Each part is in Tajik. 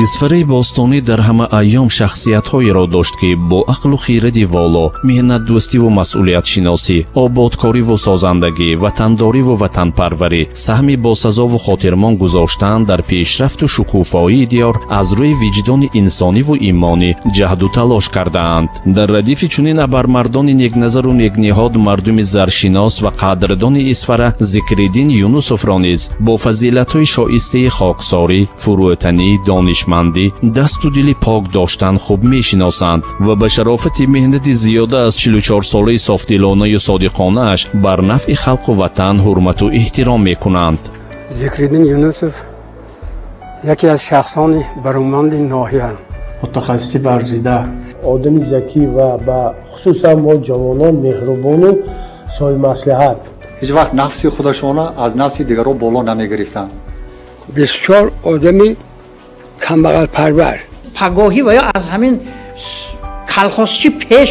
Исфараи бостонӣ дар ҳама айём шахсиятҳоеро дошт, ки бо ақлу хиради воло, меҳнатдӯстиву масъулиятшиносӣ, ободкориву созандагӣ, ватандориву ватанпарварӣ саҳми босазову хотирмон гузоштанд. Дар пешрафту шукуфоии диёр аз рӯи виҷдони инсониву имонӣ ҷаҳду талош кардаанд. Дар радифи чунин абармардони некназару некниҳод, мардуми заршинос ва қадрдони Исфара Зикриддин Юнусовро низ бо фазилатҳои шоистаи хоксорӣ, фурӯтанӣ, донишмандӣ, дасту дили пок доштан хуб мешиносанд ва ба шарофати меҳнати зиёда аз 44-солаи софдилонаю содиқонааш бар нафъи халқу ватан ҳурмату эҳтиром мекунанд. Зикриддин Юнусов яке аз шахсони бароманди ноҳия, мутахассиси варзида, одами закӣ ва ба хусусан мо ҷавонон меҳрубону соҳибмаслиҳат. Ҳеҷ вақт нафси худашона аз нафси дигарро боло намегирифтанд. Бисёр одами камбағалпарвар. Пагоҳӣ ва ё аз ҳамин колхозчи пеш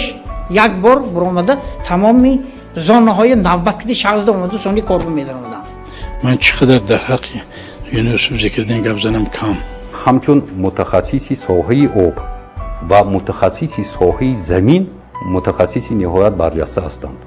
як бор буромада, тамоми зонаҳои навбат киди шахсда омада, сони корбу медаромаданд. Ман чӣ қадар дар ҳаққи Юнусов Зикриддин гап занам, кам. Ҳамчун мутахассиси соҳаи об ва мутахассиси соҳаи замин, мутахассиси ниҳоят барҷаста ҳастанд.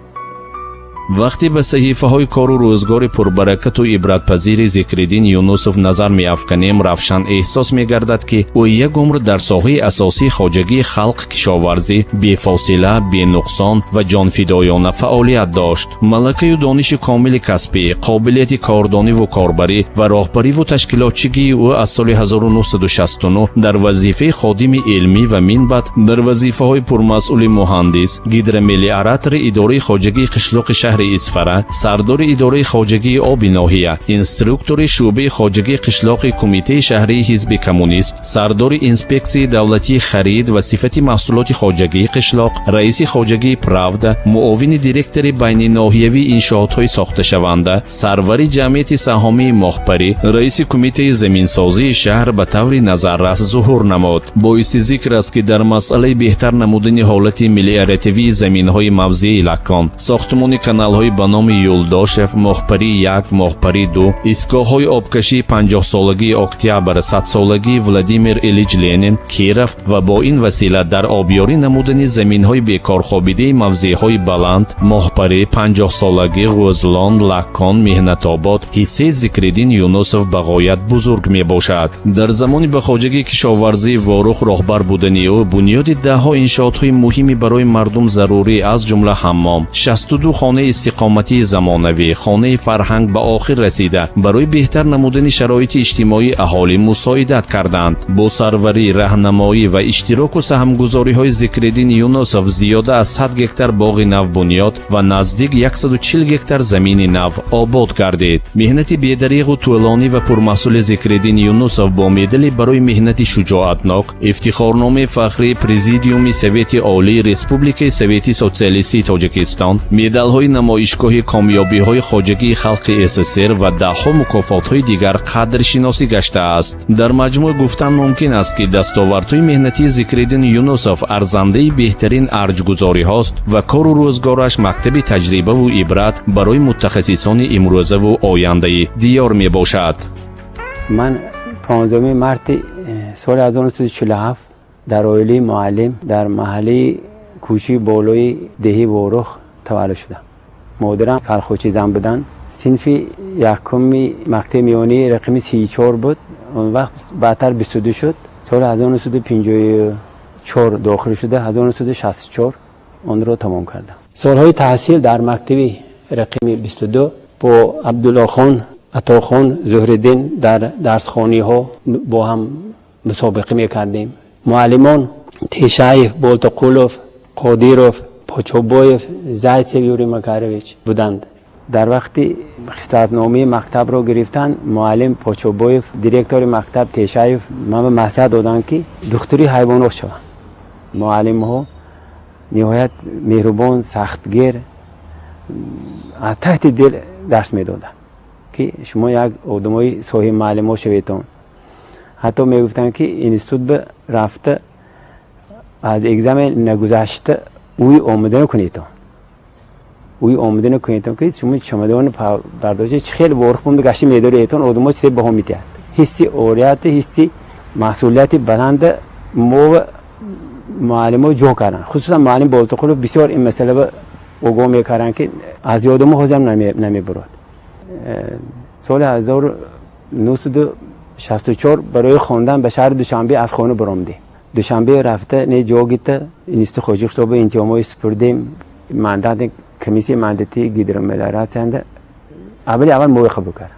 Вақте ба саҳифаҳои кору рӯзгори пурбаракату ибратпазири Зикриддин Юнусов назар меафканем, равшан эҳсос мегардад, ки ӯ як умр дар соҳаи асосии хоҷагии халқ, кишоварзӣ, бефосила, бенуқсон ва ҷонфидоёна фаъолият дошт. Малакаю дониши комили касбӣ, қобилияти кордониву корбарӣ ва роҳбариву ташкилотчигии ӯ аз соли 1969 дар вазифаи ходими илмӣ ва минбаъд дар вазифаҳои пурмасъули муҳандис, гидромелиоратори идораи хоҷагии қишлоқи шаҳри Исфара, сардори идораи хоҷагии оби ноҳия, инструктори шӯъбаи хоҷагии қишлоқи кумитаи шаҳрии ҳизби коммунист, сардори инспексияи давлатии харид ва сифати маҳсулоти хоҷагии қишлоқ, раиси хоҷагии «Правда», муовини директори байниноҳиявии иншоотҳои сохташаванда, сарвари ҷамъияти саҳомии «Моҳпарӣ», раиси кумитаи заминсозии шаҳр ба таври назаррас зуҳур намуд. Боиси зикр аст, ки дар масъалаи беҳтар намудани ҳолати мелиоративии заминҳои мавзеи Лаккон, сохтмони каналҳои ба номи Юлдошев, Моҳпарӣ як, Моҳпарӣ ду, истгоҳҳои обкашии 50-солагии Октябр, 100-солагии Владимир Ильич Ленин, Киров ва бо ин васила дар обёрӣ намудани заминҳои бекорхобидаи мавзеъҳои баланд, Моҳпарӣ, 50-солагӣ, Ғӯзлон, Лаккон, Меҳнатобод ҳиссаи Зикриддин Юнусов ба ғоят бузург мебошад. Дар замони ба хоҷагии кишоварзии Ворух роҳбар будани ӯ бунёди даҳҳо иншоотҳои муҳими барои мардум зарурӣ, аз ҷумла ҳаммом, 62 хонаи истиқоматии замонавӣ, хонаи фарҳанг ба охир расида, барои беҳтар намудани шароити иҷтимоии аҳолӣ мусоидат карданд. Бо сарварӣ, раҳнамоӣ ва иштироку саҳмгузориҳои Зикриддин Юнусов зиёда аз 100 гектар боғи нав бунёд ва наздик 140 гектар замини нав обод гардид. Меҳнати бедареғу тӯлонӣ ва пурмаҳсули Зикриддин Юнусов бо медали барои меҳнати шуҷоатнок, ифтихорномаи фахрии Президиуми Совети Олии Республикаи Совети Социалистии Тоҷикистон, медалҳои намоишгоҳи комёбиҳои хоҷагии халқи СССР ва даҳҳо мукофотҳои дигар қадршиносӣ гаштааст. Дар маҷмӯъ гуфтан мумкин аст, ки дастовардҳои меҳнатии Зикриддин Юнусов арзандаи беҳтарин арҷгузориҳост ва кору рӯзгораш мактаби таҷрибаву ибрат барои мутахассисони имрӯзаву ояндаи диёр мебошад. Ман 15 марти соли 1947 дар оилаи муаллим дар маҳаллаи кӯчаи болои деҳи Ворух таваллуд шудам. Модарам калхозчи зан буданд. Синфи якуми мактаби миёнии рақами 34 буд он вақт, баъдтар 22 шуд. Соли 1954 дохил шуда, 1964 онро тамом кардам. Солҳои таҳсил дар мактаби рақами 22 бо Абдуллохон, Атохон, Зуҳриддин дар дарсхониҳо бо ҳам мусобиқа мекардем. Муаллимон Тешаев, Болтоқулов, Қодиров, Почобоев, Зайцев Юрий Макарович буданд. Дар вақти хислатномаи мактабро гирифтан, муаллим Почобоев, директори мактаб Тешаев ман маслиҳат доданд, ки духтури ҳайвонот шавам. Муаллимҳо ниҳоят меҳрубон, сахтгир, аз таҳти дил дарс медоданд, ки шумо як одамои соҳиби маълумот шаветон. Ҳатто мегуфтанд, ки институт ба рафта, аз экзамен нагузашта ӯи омода накунедтон, ӯи омода накунедтон, ки шумо чамадони бардошта чӣ хел Ворух бумда гашти медориетон, одамо чизе баҳо медиҳад. Ҳисси орияти, ҳисси Масъулияти баланд мо муаллимо ҷо карданд. Хусусан муаллим Болтиқулов бисёр ин масъала огоҳ мекарданд, ки аз ёди мо ҳозир намебурад. Соли 1964 барои хондан ба шаҳри Душанбе аз хона баромадем. Душанбе рафта не ҷо гирифта, институти хоҷагии қишлоқ имтиҳонҳои супурдем. Мандати комиссияи мандатии гидромелиоратсияда аввали аввал моро қабул кард.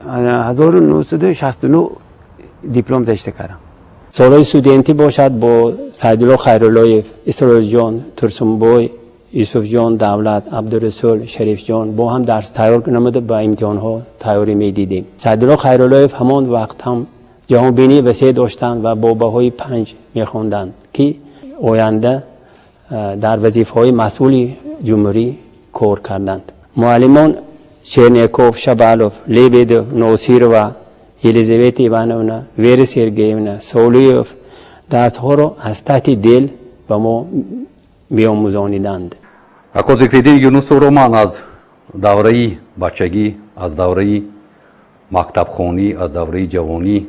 1969 диплом зашта кардам. Солҳои студентӣ бошад бо Сайдулло Хайруллоев, Исроилҷон, Турсунбой, Юсуфҷон, Давлат, Абдурасул, Шарифҷон бо ҳам дарс тайёр намуда ба имтиҳонҳо тайёрӣ медидем. Сайдулло Хайруллоев ҳамон вақт ҳам ҷаҳонбинии васеъ доштанд ва бо баҳои 5 мехонданд, ки оянда дар вазифаҳои масъули ҷумҳурӣ кор карданд. Муаллимон Черняков, Шабалов, Лебедев, Носирова, Елизавета Ивановна, Вера Сергеевна, Солиев дарсҳоро аз таҳти дил ба мо меомӯзониданд. Ако Зикриддин Юнусовро ман аз давраи бачагӣ, аз давраи мактабхонӣ, аз давраи ҷавонӣ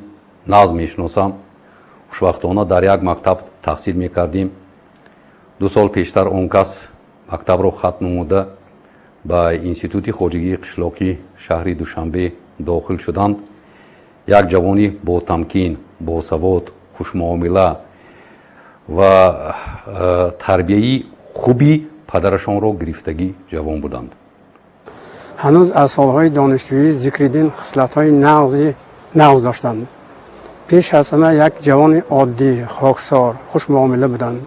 нағз мешиносам. Хушбахтона дар як мактаб таҳсил мекардем. 2 сол пештар он кас мактабро хатм намуда ба институти хоҷагии қишлоқӣ шаҳри Душанбе дохил шуданд. Як ҷавони ботамкин, босавод, хушмуомила ва тарбияи хуби падарашонро гирифтагӣ ҷавон буданд. Ҳанӯз аз солҳои донишҷӯӣ Зикриддин хислатҳои нағз доштанд. Пеш аз ҳама як ҷавони оддӣ, хоксор, хушмуомила буданд.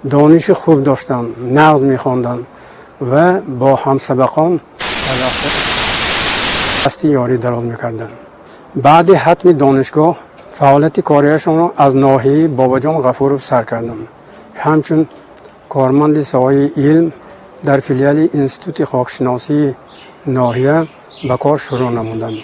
Дониши хуб доштанд, нағз мехонданд ва бо ҳамсабақон дасти ёрӣ дароз мекарданд. Баъди хатми донишгоҳ фаъолияти кориашонро аз ноҳияи Бобоҷон Ғафуров сар карданд. Ҳамчун корманди соҳаи илм дар филиали Институти хокшиносии ноҳия ба кор шурӯъ намуданд.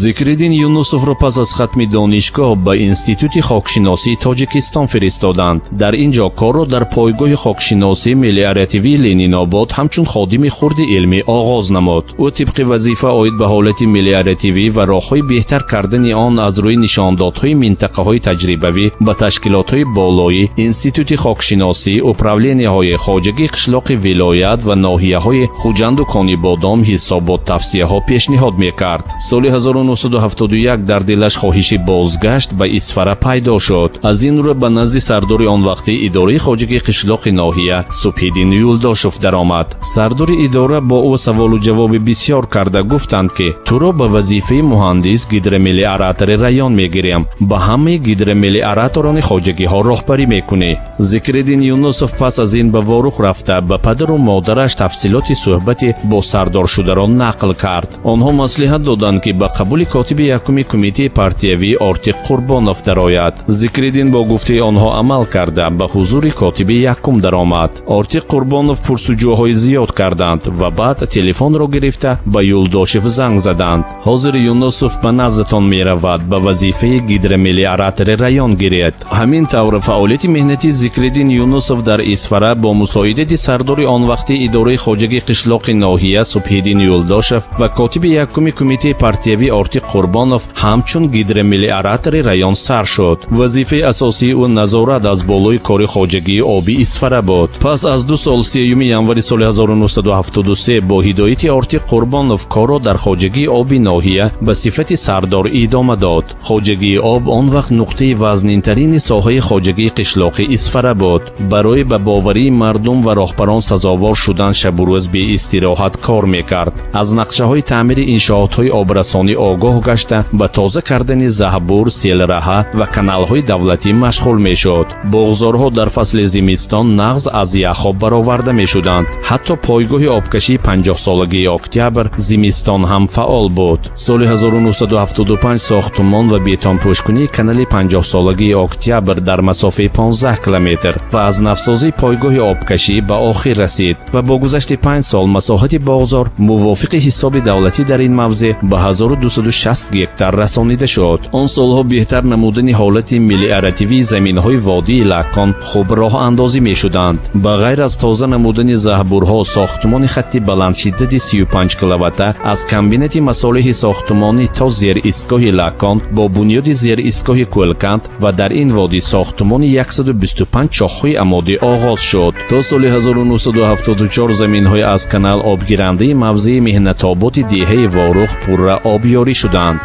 Зикриддин Юнусовро пас аз хатми донишгоҳ ба Институти хокшиносии Тоҷикистон фиристоданд. Дар ин ҷо корро дар пойгоҳи хокшиносии мелиоративии Ленинобод ҳамчун ходими хурди илмӣ оғоз намуд. Ӯ тибқи вазифа оид ба ҳолати мелиоративӣ ва роҳҳои беҳтар кардани он аз рӯи нишондодҳои минтақаҳои таҷрибавӣ ба ташкилотҳои болоӣ, Институти хокшиносӣ, управленияҳои хоҷагии қишлоқи вилоят ва ноҳияҳои Хуҷанду Конибодом ҳисобот тавсияҳо пешниҳод мекард. Соли 1971 дар дилаш хоҳиши бозгашт ба Исфара пайдо шуд. Аз ин рӯ ба назди сардори он вақти идораи хоҷагии қишлоқи ноҳия Субҳиддин Юлдошев даромад. Сардори идора бо ӯ саволу ҷавоби бисёр карда гуфтанд, ки туро ба вазифаи муҳандис гидромелиоратори район мегирем, ба ҳамаи гидромелиораторони хоҷагиҳо роҳбарӣ мекунӣ. Зикриддин Юнусов пас аз ин ба Ворух рафта ба падару модараш тафсилоти суҳбати бо сардор шударо нақл кард. Онҳо маслиҳат доданд, ки ба қабули котиби якуми кумитаи партиявӣ Ортиқ Қурбонов дарояд. Зикриддин бо гуфтаи онҳо амал карда ба ҳузури котиби якум даромад. Ортиқ Қурбонов пурсуҷӯҳои зиёд карданд ва баъд телефонро гирифта ба Юлдошев занг заданд. Ҳозир Юнусов ба наздатон меравад, ба вазифаи гидромелиоратори район гиред. Ҳамин тавр фаъолияти меҳнатии Зикриддин Юнусов дар Исфара бо мусоидати сардори он вақти идораи хоҷагии қишлоқи ноҳия Субҳиддин Юлдошев ва котиби якуми кумитаи партиявӣ Ортиқ Қурбонов ҳамчун гидромелиоратори район сар шуд. Вазифаи асосии ӯ назорат аз болои кори хоҷагии оби Исфара буд. Пас аз 2 сол, 3 январи соли 1973 бо ҳидояти Ортиқ Қурбонов корро дар хоҷагии оби ноҳия ба сифати сардор идома дод. Хоҷагии об он вақт нуқтаи вазнинтарини соҳаи хоҷагии қишлоқи Исфара буд. Барои ба боварии мардум ва роҳбарон сазовор шудан шабу рӯз беистироҳат кор мекард. Аз нақшаҳои таъмири иншоотҳои обрасонӣ огоҳ гашта ба тоза кардани заҳбур, селраҳа ва каналҳои давлатӣ машғул мешуд. Боғзорҳо дар фасли зимистон нағз аз яхоб бароварда мешуданд. Ҳатто пойгоҳи обкашии 50-солагии октябр зимистон ҳам фаъол буд. Соли 1975 сохтумон ва бетонпӯшкунии канали 50-солагии октябр дар масофаи 15 километр ва аз навсозии пойгоҳи обкашӣ ба охир расид ва бо гузашти 5 сол масоҳати боғзор мувофиқи ҳисоби давлатӣ дар ин мавзеъ ба 1200 160 гектар расонида шуд. Он солҳо беҳтар намудани ҳолати мелиоративии заминҳои водии Лаккон хуб роҳандозӣ мешуданд. Ба ғайр аз тоза намудани заҳбурҳо, сохтмони хатти баландшиддати 35 киловатта аз комбинати масолеҳи сохтмонӣ то зеристгоҳи Лаккон бо бунёди зеристгоҳи Кӯлканд ва дар ин водӣ сохтмони 125 чоҳҳои амодӣ оғоз шуд. То соли 1974 заминҳои аз канал обгирандаи мавзеи Меҳнатободи деҳаи Ворух пурра обёрӣ шуданд.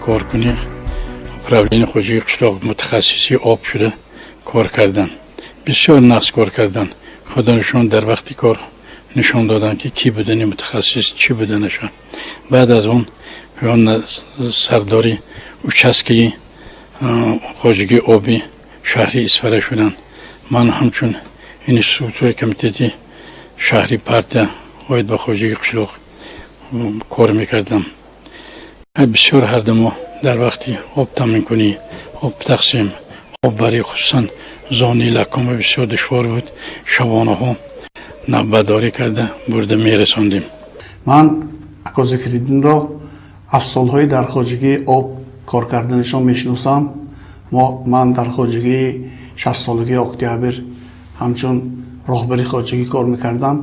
Коркуни управления хоҷагии қишлоқ, мутахассиси об шуда кор кардан, бисёр нағз кор кардан. Худашон дар вақти кор нишон доданд, ки кӣ будани мутахассис, чӣ буданашон. Баъд аз он сардори участкаи хоҷагии оби шаҳри Исфара шуданд. Ман ҳамчун инструктори комитети шаҳри партия оид ба хоҷагии қишлоқ кор мекардам. Бисёр ҳардамо дар вақти об таъминкунӣ, об тақсим, оббарӣ, хусусан зони Лаккома бисёр душвор буд, шабонаҳо навбатдорӣ карда бурда мерасондем. Ман ако Зикриддинро аз солҳои дар хоҷагии об кор карданашон мешиносам. Ман дар хоҷагии 60-солагии Октябр ҳамчун роҳбари хоҷагӣ кор мекардам,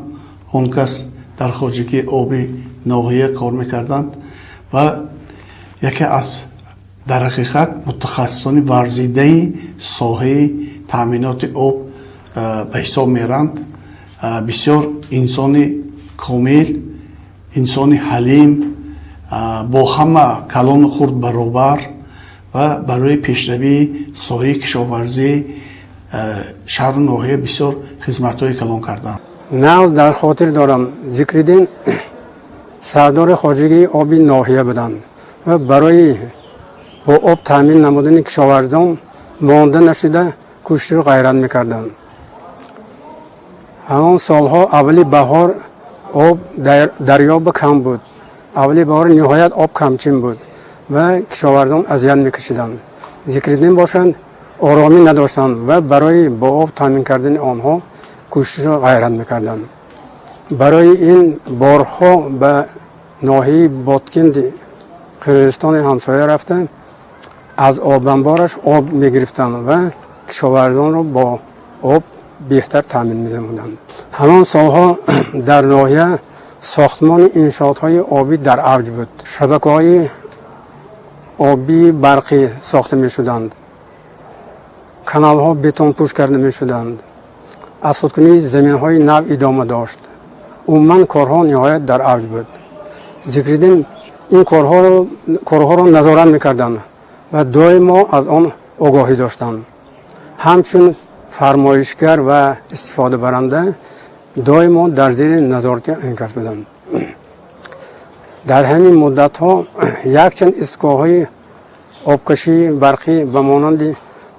он кас дар хоҷагии оби ноҳия кор мекарданд ва яке аз дар ҳақиқат мутахассисони варзидаи соҳаи таъминоти об ба ҳисоб меранд. Бисёр инсони комил, инсони ҳалим, бо ҳама калону хурд баробар ва барои пешравии соҳаи кишоварзии шаҳру ноҳия бисёр хизматҳои калон карданд. Нағз дар хотир дорам, Зикриддин сардори хоҷагии оби ноҳия буданд ва барои бо об таъмин намудани кишоварзон монда нашуда кӯшишу ғайрат мекарданд. Ҳамон солҳо аввали баҳор об дарёба кам буд. Аввали баҳор ниҳоят об камчин буд ва кишоварзон азият мекашиданд. Зикриддин бошанд, оромӣ надоштанд ва барои бо об таъмин кардани онҳо кӯшишу ғайрат мекарданд. Барои ин борҳо ба ноҳияи Боткенди Қирғизистони ҳамсоя рафта, аз обанбораш об мегирифтанд ва кишоварзонро бо об беҳтар таъмин менамуданд. Ҳамон солҳо дар ноҳия сохтмони иншоотҳои обӣ дар авҷ буд. Шабакаҳои обии барқӣ сохта мешуданд, каналҳо бетонпӯш карда мешуданд, азхудкунии заминҳои нав идома дошт. Умуман, корҳо ниҳоят дар авҷ буд. Зикриддин ин корҳоро назорат мекарданд ва доимо аз он огоҳӣ доштанд. Ҳамчун фармоишгар ва истифодабаранда доимо дар зери назорати ин кас буданд. Дар ҳамин муддатҳо якчанд истгоҳҳои обкашии барқӣ ба монанди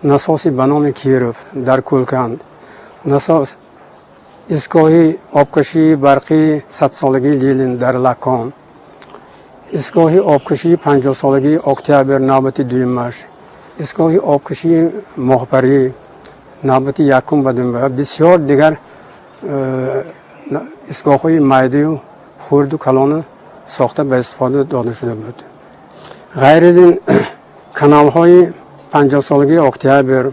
насоси ба номи Киров дар Кӯлканд, насос истгоҳи обкашии барқии 100-солагии Ленин дар Лаккон, истгоҳи обкашии 50-солагии Октябр навбати дуюмаш, истгоҳи обкашии Моҳпарӣ навбати якум ба дуюм ва бисёр дигар истгоҳҳои майдаю хурду калону сохта ба истифода дода шуда буд. Ғайр аз ин, каналҳои 50-солагии Октябр,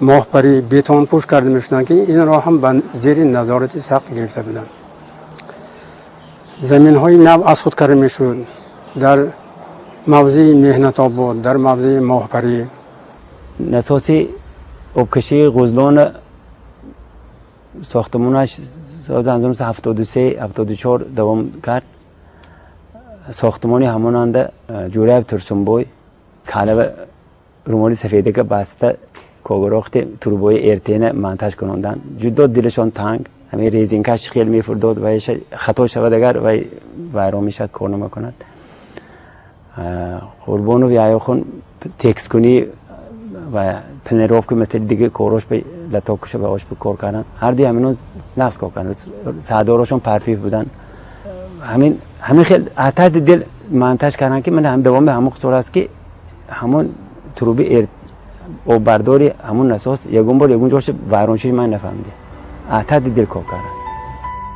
Моҳпарӣ бетонпӯш карда мешуданд, ки инро ҳам ба зери назорати сахт гирифта буданд. Заминҳои нав аз худ карда мешуд дар мавзеи Меҳнатобод, дар мавзеи Моҳпарӣ. Насоси обкашии Ғузлон сохтмонаш соли 1973, 74 давом кард. Сохтмони ҳамонанда Ҷӯраев Турсунбой калава румоли сафедака баста, когурохти турбои РТна монтаж кунонданд. Ҷудо дилашон танг, ҳамин резинкаш хел мефурдод ва хато шавад, агар вай вайрон мешавад, кор намекунад. Қурбонов Яҳёхон текскунӣ ва планировка, масали дига корош ба латокуша ба ош кор кардан. Ҳарду ҳамино нағз кор кардан. Сардорошон Парпиев буданд. Ҳамин хел таҳти дил монтаж карданд, ки ман ҳам давоми ҳамон сол аст, ки ҳамон труби оббардори ҳамон насос ягон бор ягон ҷош вайрон шуди ман нафаҳмидем. Таҳти дил кор карданд.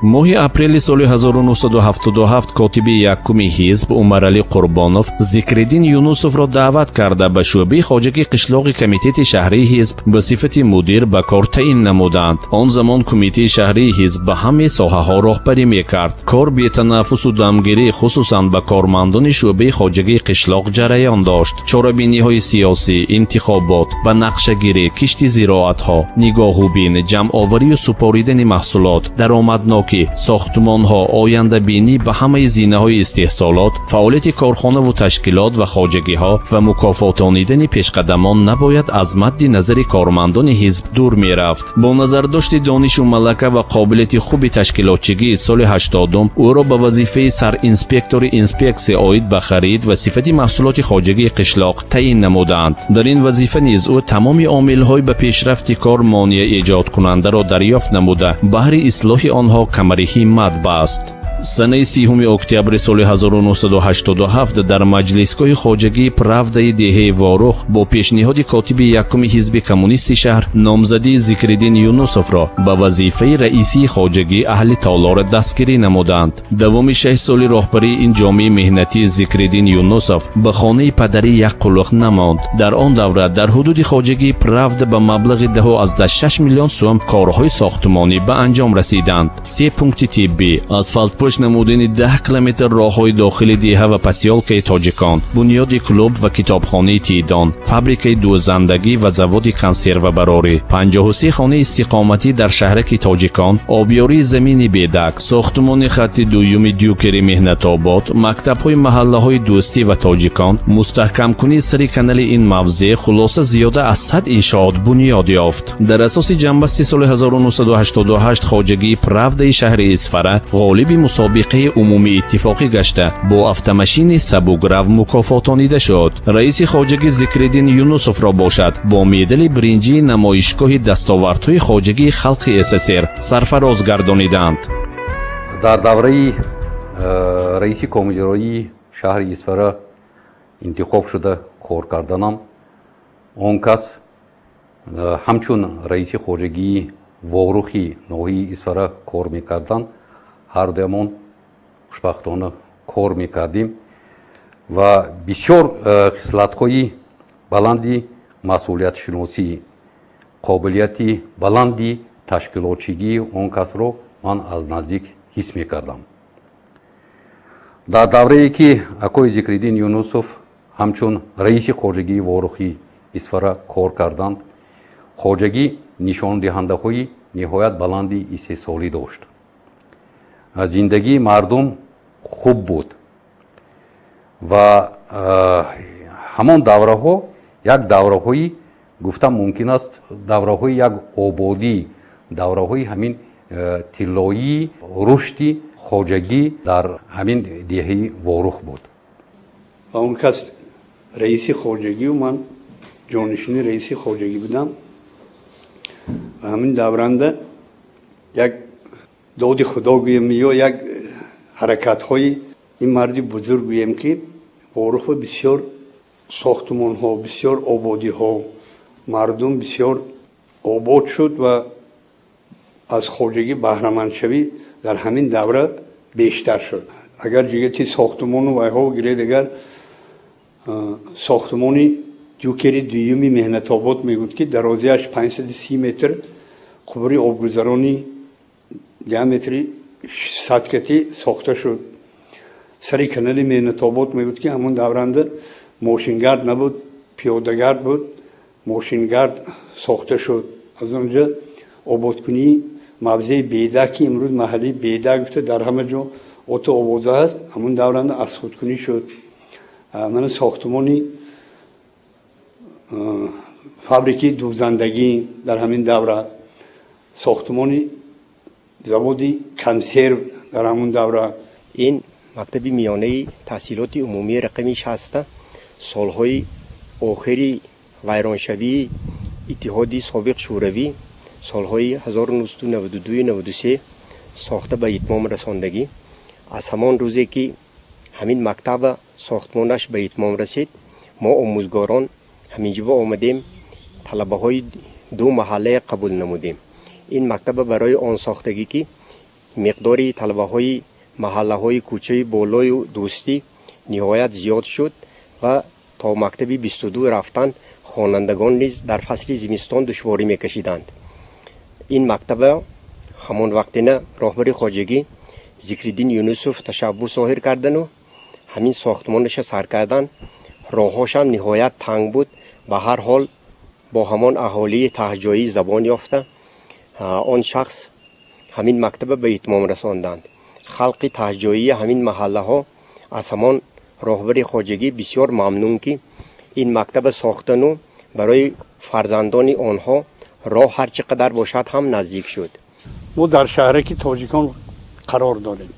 Моҳи апрели соли 1977 котиби якуми ҳизб Умаралӣ Қурбонов Зикриддин Юнусовро даъват карда, ба шӯъбаи хоҷагии қишлоқи Комитети шаҳрии ҳизб ба сифати мудир ба кор таъин намуданд. Он замон Кумитаи шаҳрии ҳизб ба ҳамаи соҳаҳо роҳбарӣ мекард. Кор бетанаффусу дамгирӣ, хусусан ба кормандони шӯъбаи хоҷагии қишлоқ, ҷараён дошт. Чорабиниҳои сиёсӣ, интихобот, ба нақшагирӣ, кишти зироатҳо, нигоҳубин, ҷамъоварию супоридани маҳсулот, даромаднокӣ, сохтмонҳо, ояндабинӣ ба ҳамаи зинаҳои истеҳсолот, фаъолияти корхонаву ташкилот ва хоҷагиҳо ва мукофотонидани пешқадамон набояд аз мадди назари кормандони ҳизб дур мерафт. Бо назардошти донишу малака ва қобилияти хуби ташкилотчигӣ, соли 80-ум ӯро ба вазифаи саринспектори инспексия оид ба харид ва сифати маҳсулоти хоҷагии қишлоқ таъин намуданд. Дар ин вазифа низ ӯ тамоми омилҳои ба пешрафти кор монеа эҷодкунандаро дарёфт намуда, баҳри ислоҳи онҳо камари ҳиммат баст. Санаи 30 октябри соли 1987 дар маҷлисгоҳи хоҷагии Правдаи деҳаи Ворух бо пешниҳоди котиби якуми ҳизби коммунисти шаҳр номзадии Зикриддин Юнусовро ба вазифаи раисии хоҷагӣ аҳли толор дастгирӣ намуданд. Давоми 6 соли роҳбарии ин ҷомеаи меҳнатӣ Зикриддин Юнусов ба хонаи падарӣ як қулуқ намонд. Дар он давра дар ҳудуди хоҷагии Правда ба маблағи 10,6 миллион сӯм корҳои сохтмонӣ ба анҷом расиданд: се пункти тиббӣ, асфалтпӯш намудани 10 километр роҳҳои дохили деҳа ва посёлкаи Тоҷикон, бунёди клуб ва китобхонаи Тидон, фабрикаи дӯзандагӣ ва заводи консервабарорӣ, 53 хонаи истиқоматӣ дар шаҳраки Тоҷикон, обёрии замини Бедак, сохтмони хатти дуюми дюкери Меҳнатобод, мактабҳои маҳаллаҳои Дӯстӣ ва Тоҷикон, мустаҳкамкунии сари канали ин мавзеъ, хулоса, зиёда аз 100 иншоот бунёд ёфт. Дар асоси ҷамъбасти соли 1988 хоҷагии Правдаи шаҳри Исфара ғолиби мусобиқаи умумииттифоқӣ гашта, бо автомашини сабукрав мукофотонида шуд. Раиси хоҷагӣ Зикриддин Юнусовро бошад, бо медали биринҷии намоишгоҳи дастовардҳои хоҷагии халқи СССР сарфароз гардониданд. Дар давраи раиси комиҷроии шаҳри Исфара интихоб шуда кор карданам, он кас ҳамчун раиси хоҷагии Ворухи ноҳияи Исфара кор мекарданд. Ҳардуямон хушбахтона кор мекардем ва бисёр хислатҳои баланди масъулиятшиносӣ, қобилияти баланди ташкилотчигии он касро ман аз наздик ҳис мекардам. Дар даврае ки акои Зикриддин Юнусов ҳамчун раиси хоҷагии Ворухи Исфара кор карданд, хоҷагӣ нишондиҳандаҳои ниҳоят баланди истеҳсолӣ дошт, зиндагии мардум хуб буд ва ҳамон давраҳо як давраҳои, гуфтан мумкин аст, давраҳои як ободӣ, давраҳои ҳамин тиллоии рушди хоҷагӣ дар ҳамин деҳаи Ворух буд. Ва он кас раиси хоҷагию ман ҷонишини раиси хоҷагӣ будам ва ҳамин давранда як доди Худо гӯем ё як ҳаракатҳои ин марди бузург гӯем, ки Ворухва бисёр сохтмонҳо, бисёр ободиҳо, мардум бисёр обод шуд ва аз хоҷагӣ баҳрамандшавӣ дар ҳамин давра бештар шуд. Агар ҷиҳати сохтмону вайҳо гиред, агар сохтмони дюкери дуюми Меҳнатобод мегӯд, ки дарозиаш 530 метр, қубури обгузарони диаметри 600 кати сохта шуд. Сари канали Меҳнатобод мегӯд, ки ҳамон давранда мошингард набуд, пиёдагард буд, мошингард сохта шуд. Аз он ҷо ободкунии мавзеи Бедак, ки имрӯз маҳаллаи Бедак гуфта дар ҳама ҷо оту овоза аст, ҳамон давранда азхудкунӣ шуд. Мана сохтмони фабрикаи дӯзандагӣ дар ҳамин давра, сохтмони заводи консерв дар ҳамон давра. Ин мактаби миёнаи таҳсилоти умумии рақами 60 солҳои охири вайроншавии Иттиҳоди собиқ Шӯравӣ, солҳои 1992-93 сохта ба итмом расондагӣ. Аз ҳамон рӯзе ки ҳамин мактаба сохтмонаш ба итмом расид, мо омӯзгорон ҳаминҷоба омадем, талабаҳои ду маҳаллае қабул намудем. Ин мактаба барои он сохтагӣ, ки Миқдори талабаҳои маҳаллаҳои кӯчаи болою Дӯстӣ ниҳоят зиёд шуд ва то мактаби 22 рафтан хонандагон низ дар фасли зимистон душворӣ мекашиданд. Ин мактаба ҳамон вақтина роҳбари хоҷагӣ Зикриддин Юнусов ташаббус зоҳир кардану ҳамин сохтмонаша сар кардан. Роҳҳошам ниҳоят танг буд. Ба ҳар ҳол, бо ҳамон аҳолии таҳҷоӣ забон ёфта, он шахс ҳамин мактаба ба итмом расонданд. Халқи таҳҷоии ҳамин маҳаллаҳо аз ҳамон роҳбари хоҷагӣ бисёр мамнун, ки ин мактаба сохтану барои фарзандони онҳо роҳ ҳар чӣ қадар бошад ҳам наздик шуд. Мо дар шаҳраки Тоҷикон қарор дорем.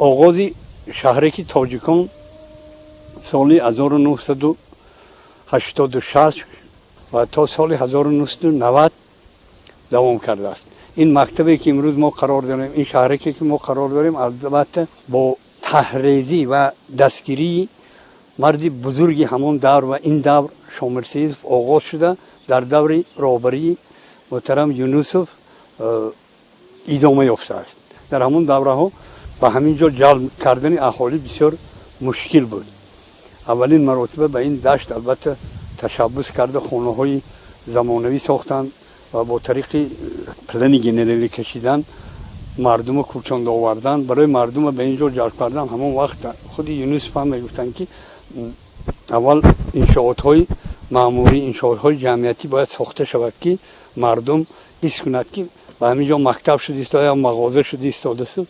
Оғози шаҳраки Тоҷикон соли 1986 ва то соли 1990 давом кардааст. Ин мактабе, ки имрӯз мо қарор дорем, ин шаҳраке, ки мо қарор дорем, албатта, бо таҳрезӣ ва дастгирии марди бузурги ҳамон давр ва ин давр, Шомил Саидов, оғоз шуда, дар даври роҳбарии муҳтарам Юнусов идома ёфтааст. Дар ҳамон давраҳо ба ҳамин ҷо ҷалб кардани аҳолӣ бисёр мушкил буд. Аввалин маротиба ба ин дашт, албатта, ташаббус карда, хонаҳои замонавӣ сохтанд ва бо тариқи плани генералӣ кашидан мардумо кӯчонда овардан, барои мардума ба ин ҷо ҷалб кардан. Ҳамон вақт худи Юнусов ҳам мегуфтанд, ки аввал иншоотҳои маъмурӣ, иншоотҳои ҷамъиятӣ бояд сохта шавад, ки мардум ҳис кунад, ки ба ҳамин ҷо мактаб шуда истода ё мағоза шуда истодасту,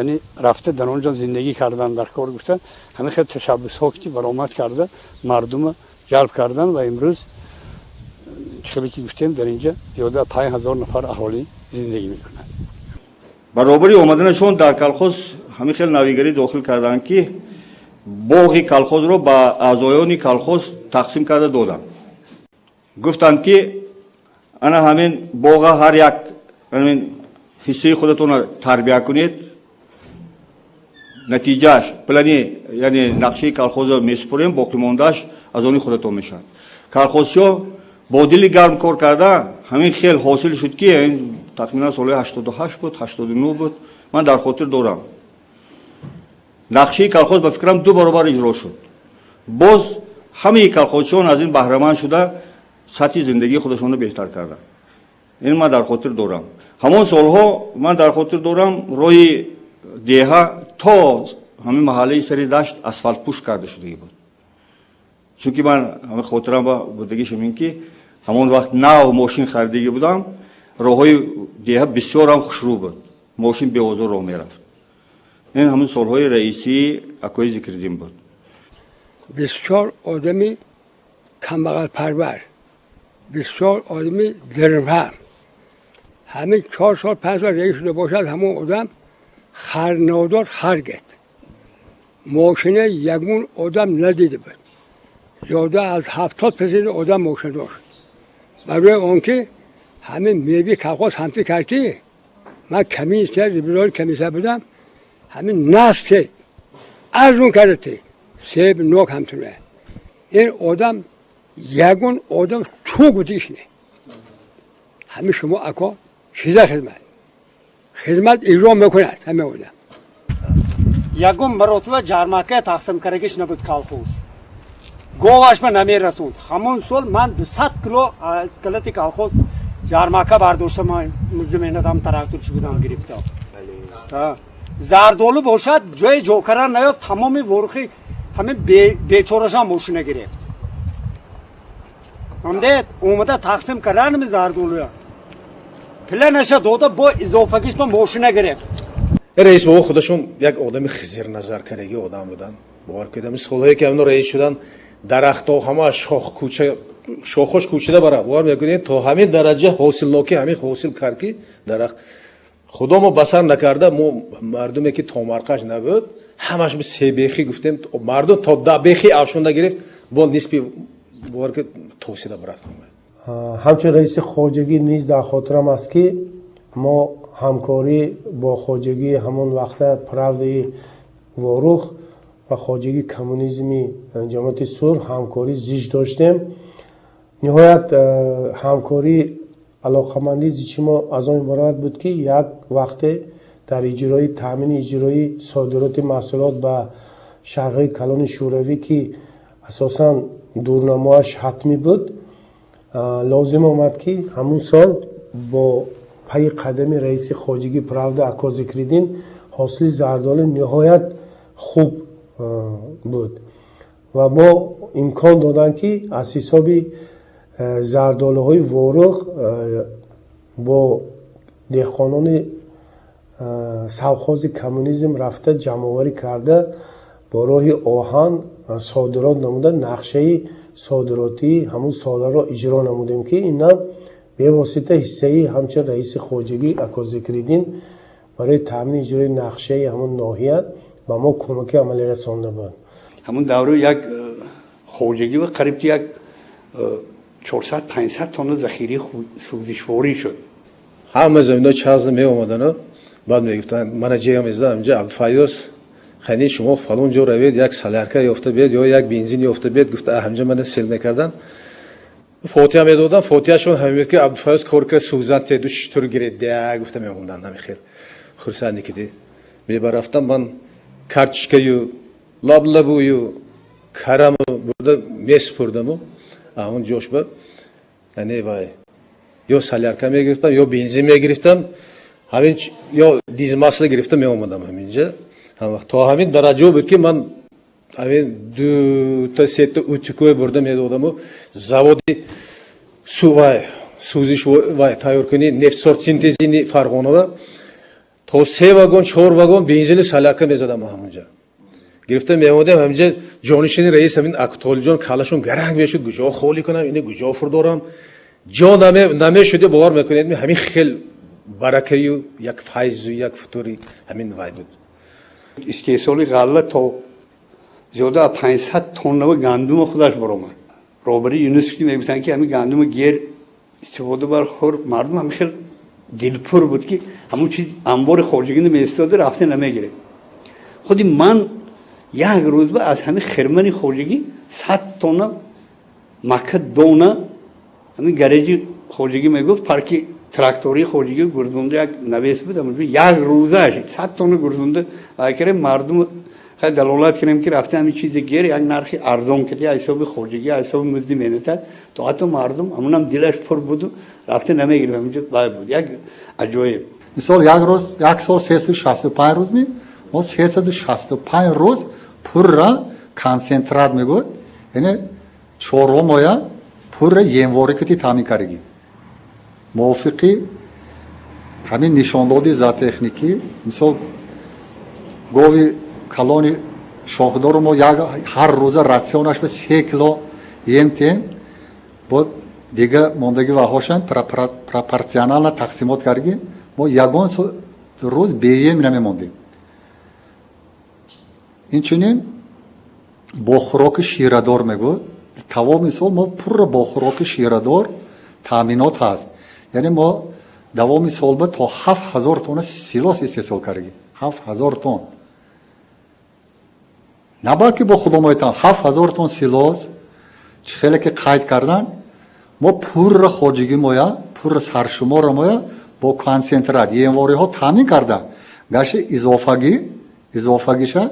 яъне рафта дар он ҷо зиндагӣ кардан дар кор гуфта. Ҳамин хел ташаббусҳо ки баромад карда, мардума ҷалб кардан ва имрӯз, хеле ки гуфтем, дар инҷа зиёда 5000 нафар аҳолӣ зиндагӣ мекунад. Баробари омаданашон дар колхоз ҳамин хел навигарӣ дохил карданд, ки боғи колхозро ба аъзоёни колхоз тақсим карда доданд. Гуфтанд, ки ана ҳамин боға ҳар як ҳамин ҳиссаи худатонро тарбия кунед, натиҷааш плани, яъне нақшаи колхозро месупорем, боқимондааш аз они худатон мешавад. Колхозчиҳо бо дили гарм кор карда, ҳамин хел ҳосил шуд, ки тахминан соли 88 буд, 89 буд, ман дар хотир дорам, нақшаи колхоз, ба фикрам, ду баробар иҷро шуд. Боз ҳамаи колхозчиён аз ин баҳраманд шуда, сатҳи зиндагии худашонро беҳтар карданд. Ин ман дар хотир дорам. Ҳамон солҳо ман дар хотир дорам, роҳи деҳа то ҳамин маҳаллаи сари дашт асфалтпӯш карда шудагӣ буд, чунки ман ҳамин хотирам будагиш ҳамин, ки ҳамон вақт нав мошин харидагӣ будам. Роҳҳои деҳа бисёрам хушрӯ буд, мошин беозор роҳ мерафт. Ин ҳамин солҳои раисии акои Зикриддин буд. Бисёр одами камбағалпарвар, бисёр одами дилфаҳм. Ҳамин 4 сол, 5 сол раис шуда бошад, ҳамон одам хар надод, хар гет, мошина ягон одам надида буд. Зиёда аз 70% одам мошина дошт. Барои он ки ҳамин меви колхоз ҳамти кард, ки ман комиссия, ревизори комиссия будам, ҳамин наск тед, арзун карда тед, себ, нок ҳамтуна. Ин одам ягон одам ту гудиш не. Ҳамин шумо ако чиза хизмат иҷро мекунад ҳама одам. Ягон маротиба ҷармака тақсим карагиш набуд. Колхоз говашба намерасонд. Ҳамон сол ман 200 кило аз калати колхоз ҷармака бардошта, музди меҳнатам тракторчи будам, гирифта. Зардолу бошад, ҷои ҷокара наёфт. Тамоми ворухи ҳамин бечорашам мошина гирифт. Ҳамдед омада тақсим карданми зардолуя, пиланаша дода, бо изофагиш ба мошина гирифт. Раис бобо худашон як одами хизирназар кардаги одам буданд. Бовар кунед, ҳамин солҳое ки ҳамино раис шуданд, дарахтҳо ҳама шох кӯча, шохош кӯчида бара. Бовар мекунед, то ҳамин дараҷа ҳосилнокӣ ҳамин ҳосил кард, ки дарахт худо мо басар накарда. Мо мардуме ки томарқаш набуд, ҳамаш себехӣ гуфтем, мардум то бехи афшонда гирифт, бо нисби, бовар кунед, тосида барафт. Ҳамчун раиси хоҷагӣ низ дар хотирам аст, ки мо ҳамкорӣ бо хоҷагии ҳамон вақта Правдаи Ворух ва хоҷагии Коммунизми Ҷамоати Сурх ҳамкорӣ зич доштем. Ниҳоят, ҳамкорӣ, алоқамандии зичи мо аз он иборат буд, ки як вақте Дар иҷрои таъмини иҷрои содироти маҳсулот ба шаҳрҳои калони Шӯравӣ, ки асосан дурнамоаш ҳатмӣ буд, лозим омад, ки ҳамун сол бо пайи қадами раиси хоҷагии «Правда» ако Зикриддин ҳосили зардолу ниҳоят хуб буд ва мо имкон доданд, ки аз ҳисоби зардолуҳои Ворух бо деҳқонони совхози «Коммунизм» рафта, ҷамъоварӣ карда, бо роҳи оҳан содирот намуда, нақшаи содиротии ҳамун соларо иҷро намудем, ки инам бевосита ҳиссаи ҳамчун раиси хоҷагӣ ако Зикриддин барои таъмини иҷрои нақшаи ҳамун ноҳия ба мо кӯмаки амалӣ расонда буд. Ҳамун давра як хоҷагӣ ва қариб як 400-500 тонна захираи сӯзишворӣ шуд. Ҳама замино чазна меомадану баъд мегуфтанд, мана ҷея мезадам инҷа: «Абдуфайёз, хани, шумо фалон ҷо равед, як солярка ёфта биед ё як бензин ёфта биед», гуфта, ҳамҷа мана сел мекарданд, фотиҳа медодам. Фотиҳашон ҳамин буд, ки Абдуфайёз кор кард, сӯзан теду шутур гиред я гуфта меомаданд. Ҳами хел хурсанде ки мебарафтам, ман картишкаю, лаблабую, караму бурда месупурдаму ҳамон ҷошба, яъне вай ё солярка мегирифтам, ё бензин мегирифтам, ҳамин ё дизмасла гирифта меомадам ҳаминҷа. То ҳамин дараҷа буд, ки ман ҳамин дута сета утюг ой бурда медодаму заводи вай сӯзиш вай тайёркунӣ нефтсорбсинтези Фарғонова то се вагон, чор вагон бензини солярка мезадам, ҳамунҷа гирифта меомадем. Ҳаминҷа ҷонишини раис ҳамин Акутолиҷон калашон гаранг мешуд: куҷо холӣ кунам ини, куҷо фурдорам? Ҷо намешуд. Бовар мекунед, ҳамин хел баракаю як файзу як футури ҳамин вай буд. Истеҳсоли ғалла то зиёда аз 500 тоннава гандума худаш баромад. Роҳбари Юнус мегуфтанд, ки ҳамин гандума гер, истифода бар, хӯр. Мардум ҳамин хел дилпур буд, ки ҳамун чиз амбори хоҷагӣ меистода, рафта намегиред. Худи ман як рӯзба аз ҳамин хирмани хоҷагӣ 100 тонна мака дона, ҳамин гаражи хоҷагӣ мегуфт, парки трактории хоҷагӣ гурзунда як навес буд, як рӯзаш 100 тонна гурзунда акаре. Мардум хай далолат кунем, ки рафта ҳамин чизи гер, як нархи арзон кати, ҳисоби хоҷагӣ, ҳисоби музди меҳнатат, то ҳатто мардум ҳамунам дилаш пур буду рафта намегирифт. Ҳаминҷо вай буд як аҷоиб. Мисол, як рӯз, як сол 365 рӯз, ми мо 365 рӯз пурра консентрат мегӯд, яъне чорво моя пурра емворӣ кати таъмин кардагӣ мувофиқи ҳамин нишондоди зоотехникӣ. Мисол, гови калони шохдору мо як ҳар рӯза ратсионаш ба 3 кило ем тем, бо дига мондагӣ ваҳошан пропорционально тақсимот кардагӣ. Мо ягон рӯз беем намемондем. Инчунин бо хӯроки ширадор мегӯд, тамоми сол мо пурра бо хӯроки ширадор таъминот ҳаст. Яъне мо давоми солба то 7000 тонна силос истеҳсол кардагӣ, 7000 тонн, на балки бо худомоятан 7000 тонн силос. Чӣ хеле ки қайд кардан, мо пурра хоҷагӣ моя, пурра саршумора моя бо консентрат емвориҳо таъмин карда гашти, изофагӣ, изофагиша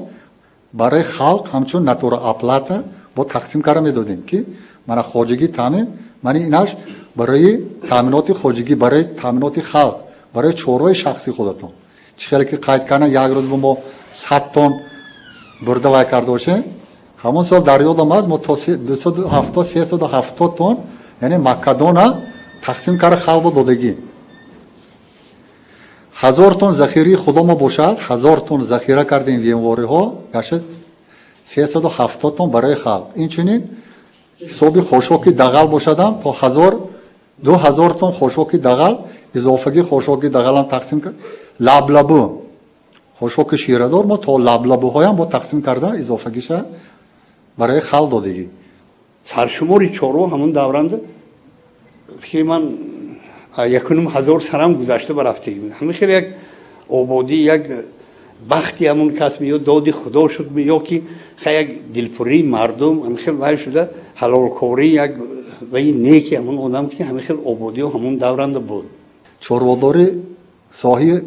барои халқ ҳамчун натурооплата бо тақсим карда медодем, ки мана хоҷагӣ таъмин, мана инаш барои таъминоти хоҷагӣ, барои таъминоти халқ, барои чорвои шахсии худатон. Чӣ хеле ки қайд кардан, як рӯз бо мо 100 тонн бурда вай карда бошем. Ҳамон сол дар ёдам аст, мо то 270, 370 тонн, яъне макадона тақсим карда халқо додагӣ. 1000 тонн захираи худомо бошад, 1000 тонн захира кардем емвориҳо, гашта 370 тонн барои халқ. Инчунин ҳисоби хошоки дағал бошадам, то ҳазор, 2000 тонн хошоки дағал, изофагӣ хошоки дағалам тақсим кард. Лаблабу, хошоки ширадор мо то лаблабуҳоям бо тақсим карда, изофагиша барои халқ додагӣ. Саршумори чорво ҳамон давранда, фикри ман, 1500 сарам гузашта барафтагӣ. Ҳамин хеле як ободӣ, як бахти ҳамон кас ё доди худо шуд, ё ки ха як дилпурии мардум ҳамин хел вай шуда, ҳалолкорӣ, як ваи неки ҳамон одам, ки ҳамин хел ободиҳо ҳамон давранда буд. Чорводорӣ соҳаи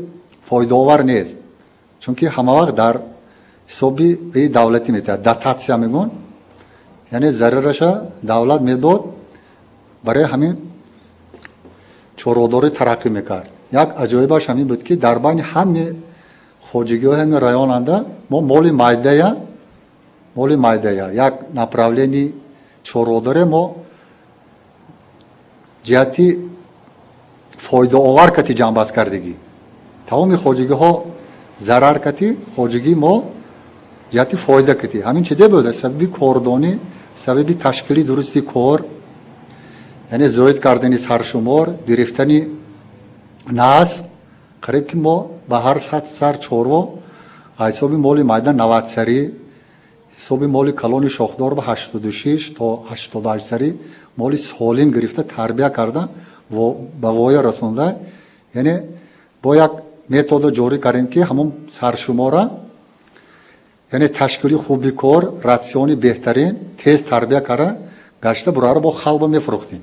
Фоидаовар нест, чунки ҳама вақт дар ҳисоби давлатӣ метиҳад, дотатсия мегӯн, яъне зарараша давлат медод. Барои ҳамин чорводорӣ тараққӣ мекард. Як аҷоибаш ҳамин буд, ки дар байни ҳаме хоҷагиҳои ҳамин районанда мо моли майдая як направление чорводоре мо ҷиҳати фоидаовар кати ҷамъбаст кардагӣ. Тамоми хоҷагиҳо зарар кати, хоҷагии мо ҷиҳати фоида кати. Ҳамин чизе буд сабаби кордонӣ, сабаби ташкили дурусти кор, яъне зоид кардани саршумор, гирифтани насл. Қариб ки мо ба ҳар 100 сар чорво ҳисоби моли майда 90 сарӣ, ҳисоби моли калони шохдор ба 86 то 88 сарӣ моли солим гирифта, тарбия карда, ба воя расонда. Яъне бо як метода ҷорӣ кардем, ки ҳамон саршумора, яъне ташкили хуби кор, ратсиони беҳтарин, тез тарбия карда гашта бураро бо халба мефурӯхтем.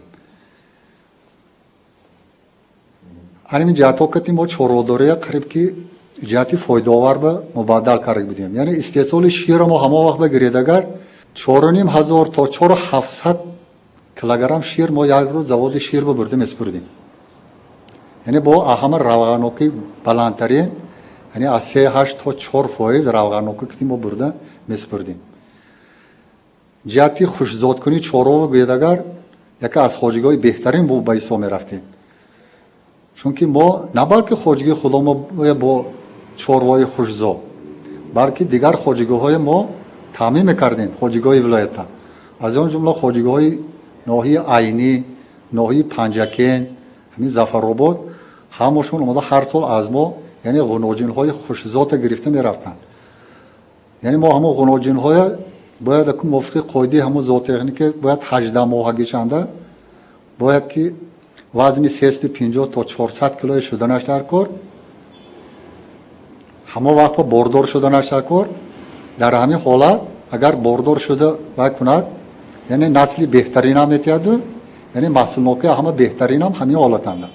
Ҳамин ҷиҳатҳо кати мо чорводория қариб ки ҷиҳати фоидаовар ба мубаддал карда будем. Яъне истеҳсоли ширро мо ҳамон вақт бигиред, агар 4500 то 4700 килограмм шир мо як рӯз заводи шир бибурдем, меспурдем. Яъне бо ҳама равғанокӣ баландтарин, яъне аз 3,8 то 4% равғанокӣ ки мо бурда меспурдем. Ҷиҳати хушзодкунии чорво гӯед агар, яке аз хоҷагиҳои беҳтарин ба ҳисоб мерафтем, чунки мо на балки хоҷагии худомо бо чорвои хушзод, балки дигар хоҷагиҳои мо таъмин мекардем, хоҷагиҳои вилоята, аз он ҷумла хоҷагиҳои ноҳияи Айнӣ, ноҳияи Панҷакент, ҳамин Зафаробод, ҳамашон омода ҳар сол аз мо, яъне ғуноҷинҳои хушзота гирифта мерафтанд. Яъне мо ҳамон ғуноҷинҳоя бояд мувофиқи қоидаи ҳамон зоотехника бояд 18 моҳагишанда бояд ки вазни 350 то 400 килои шуданаш дар кор, ҳамон вақт бордор шуданаш дар кор. Дар ҳамин ҳолат агар бордор шуда вай кунад, яъне насли беҳтаринам метиҳаду, яъне маҳсулнокии ҳама беҳтаринам ҳамин ҳолатанда.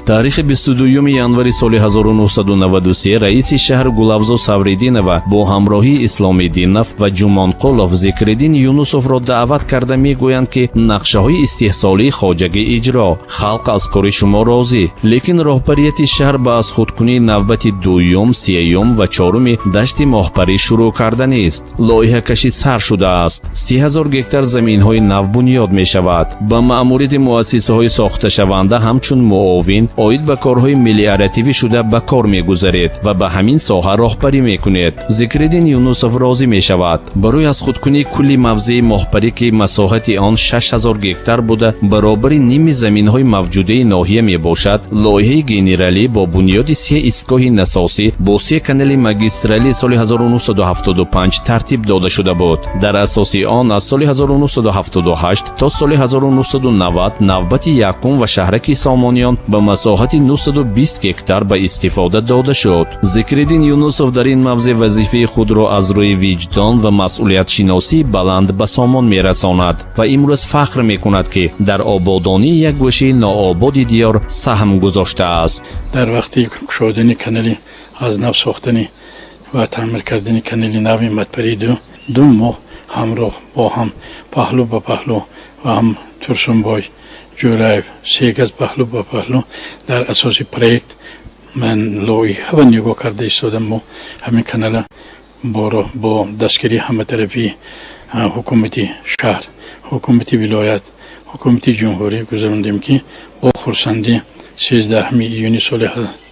Таърихи 22 январи соли 1993 раиси шаҳр Гулавзо Савридинова бо ҳамроҳии Исломиддинов ва Ҷумонқулов Зикриддин Юнусовро даъват карда мегӯянд, ки нақшаҳои истеҳсолии хоҷагӣ иҷро, халқ аз кори шумо розӣ, лекин роҳбарияти шаҳр ба аз худкунии навбати дуюм, сеюм ва чоруми дашти Моҳпарӣ шурӯъ карданист. Лоиҳакашӣ сар шудааст, 30 000 гектар заминҳои нав бунёд мешавад. Ба маъмурияти муассисаҳои сохташаванда ҳамчун муовин оид ба корҳои мелиоративӣ шуда ба кор мегузаред ва ба ҳамин соҳа роҳбарӣ мекунед. Зикриддин Юнусов розӣ мешавад. Барои аз худкунии кулли мавзеи Моҳпарӣ, ки масоҳати он 6000 гектар буда, баробари ними заминҳои мавҷудаи ноҳия мебошад, лоиҳаи генералӣ бо бунёди се истгоҳи насосӣ бо се канали магистралӣ соли 1975 тартиб дода шуда буд. Дар асоси он аз соли 1978 то соли 1990 навбати якум ва шаҳраки Сомониён ба масоҳати 920 гектар ба истифода дода шуд. Зикриддин Юнусов дар ин мавзеъ вазифаи худро аз рӯи виҷдон ва масъулиятшиносии баланд ба сомон мерасонад ва имрӯз фахр мекунад, ки дар ободонии як гӯшаи ноободи диёр саҳм гузоштааст. Дар вақти кушодани канали, аз нав сохтани ва таъмир кардани канали нави Матпари ду, 2 моҳ ҳамроҳ бо ҳам, паҳлӯ ба паҳлӯ ва ҳам Турсунбой Ҷӯраев, се кас паҳлӯ ба паҳлӯ дар асоси проект ман лоиҳа ва нигоҳ карда истодам. Мо ҳамин канала бо дастгирии ҳаматарафии ҳукумати шаҳр, ҳукумати вилоят, ҳукумати ҷумҳурӣ гузарондем, ки бо хурсандӣ 13 июни соли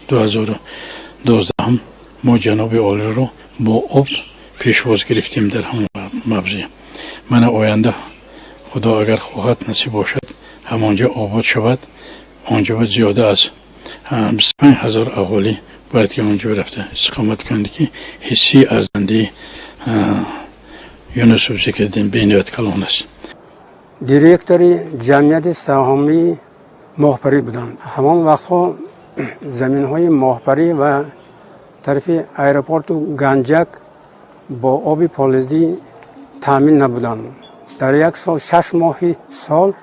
2012 мо ҷаноби олиро бо об пешвоз гирифтем дар ҳамон мавзеъ. Мана оянда, Худо агар хоҳад, насиб бошад, ҳамонҷо обод шавад. Онҷо зиёда аз 25 000 аҳолӣ бояд ки онҷо рафта истиқомат кунанд, ки ҳиссии арзандии Юнусов Зикриддин бениҳоят калон аст. Директори ҷамъияти саҳомии Моҳпарӣ буданд. Ҳамон вақтҳо Заминҳои Моҳпарӣ ва тарафи аэропорту Ганҷак бо оби полизӣ таъмин набуданд. Дар як сол, 6 моҳи сол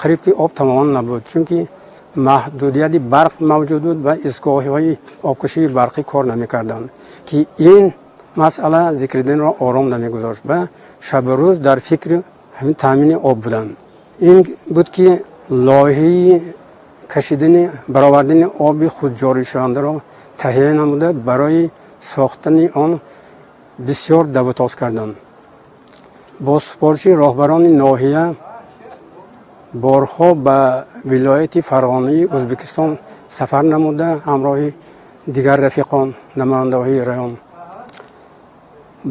қариб ки об тамоман набуд, чунки маҳдудияти барқ мавҷуд буд ва истгоҳҳои обкашии барқӣ кор намекарданд, ки ин масъала Зикриддинро ором намегузошт ва шабу рӯз дар фикри ҳамин таъмини об буданд. Ин буд, ки лоиҳаи кашидани, баровардани оби худҷоришавандаро таҳия намуда, барои сохтани он бисёр давутоз карданд. Бо супориши роҳбарони ноҳия борҳо ба вилояти Фарғонаи Ӯзбекистон сафар намуда, ҳамроҳи дигар рафиқон, намояндаҳои район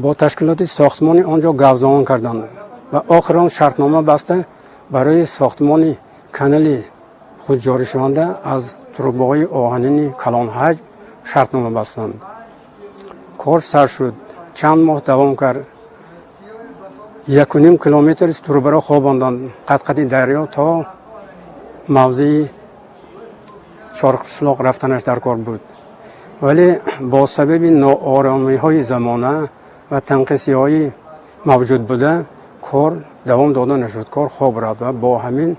бо ташкилоти сохтмони он ҷо гапзанон карданд ва охирон шартнома баста, барои сохтмони канали худҷоришаванда аз трубаҳои оҳанини калонҳаҷм шартнома бастанд. Кор сар шуд, чанд моҳ давом кард. 1,5 километр трубаро хобонданд қадқади дарё то мавзеи Чорқишлоқ рафтанаш дар кор буд, вале бо сабаби нооромиҳои замона ва танқисиҳои мавҷуд буда, кор давом дода нашуд, кор хоб рафт ва бо ҳамин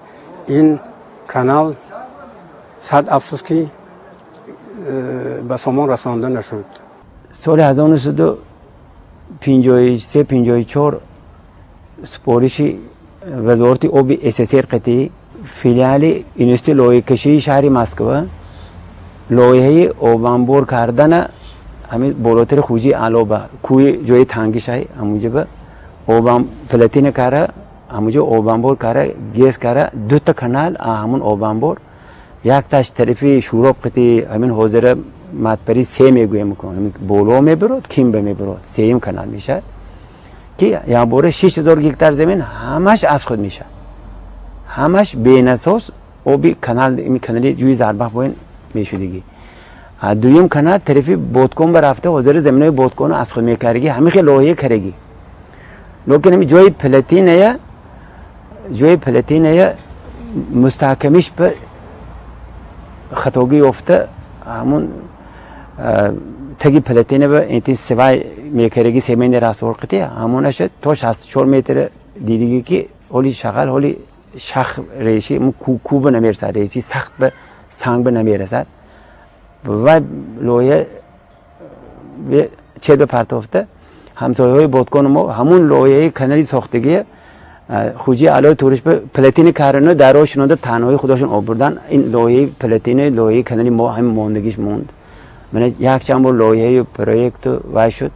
ин канал, сад афсӯс, ки ба сомон расонда нашуд. Соли 1953, 54 супориши Вазорати оби СССР қатъӣ филиали Институти лоиҳакашии шаҳри Москва лоиҳаи обанбор кардана ҳамин болотари Хуҷи Аъло, ба кӯи ҷои тангишай, ҳамунҷа ба обам плотина кара, ҳамунҷо обанбор кара, ГЭС кара, дута канал ҳамун обанбор, якташ тарафи Шӯроб қити, ҳамин ҳозира Матпари се мегӯем, боло мебурод, кимба мебурод, сеюм канал мешавад, ки якбора 6000 гектар замин ҳамаш аз худ мешавад, ҳамаш бенасос оби канал, канали ҷӯи Зарбах боин мешудагӣ. Дуюм канал тарафи Бодкон ба рафта, ҳозира заминои Бодконо аз худ мекардагӣ. Ҳамин хел лоиҳа карагӣ, лекин ҳами ҷои плотиная мустаҳкамиш ба хатогӣ ёфта, ҳамун таги плотина ба инти свай мекараги, семени раствор қити, ҳамонаша то 64 метр дидиги, ки ҳоли шағал, ҳоли шах реши куба намерасад, реши сахт ба санг ба намерасад ва лоиҳа чел ба партофта. Ҳамсояҳои Бодкони мо ҳамун лоиҳаи канали сохтагия Хуҷи Аълои туриш ба плотина карано, даро шинонда, танҳои худошон об бурдан. Ин лоиҳаи плотина, лоиҳаи канали мо ҳамин мондагиш монд. Мана якчанд бор лоиҳаю проекту вай шуд.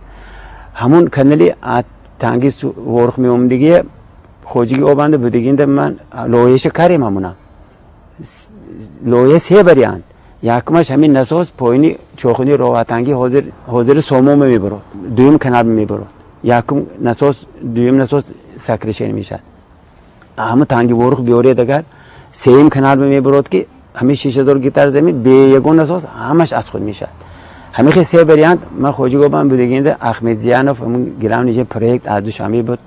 Ҳамун канали танги Ворх меомдагия, хоҷиги обанда будагинда ман лоиҳаша карем. Ҳамуна лоиҳа се вариант: якумаш ҳамин насос поини чохуни роҳатангӣ, ҳозири Сомома мебурод, дуюм канал мебурод, якум насос, дуюм насос сокращение мешавад, ҳама танги Ворух биёред, агар сеюм канал мебурод, ки ҳамин 6000 гектар замин бе ягон насос ҳамаш аз худ мешавад. Ҳамин хел се вариант. Ман хоҷигобам будагинда, Ахмедзиянов ҳамун главный проект аз Душанбе буд,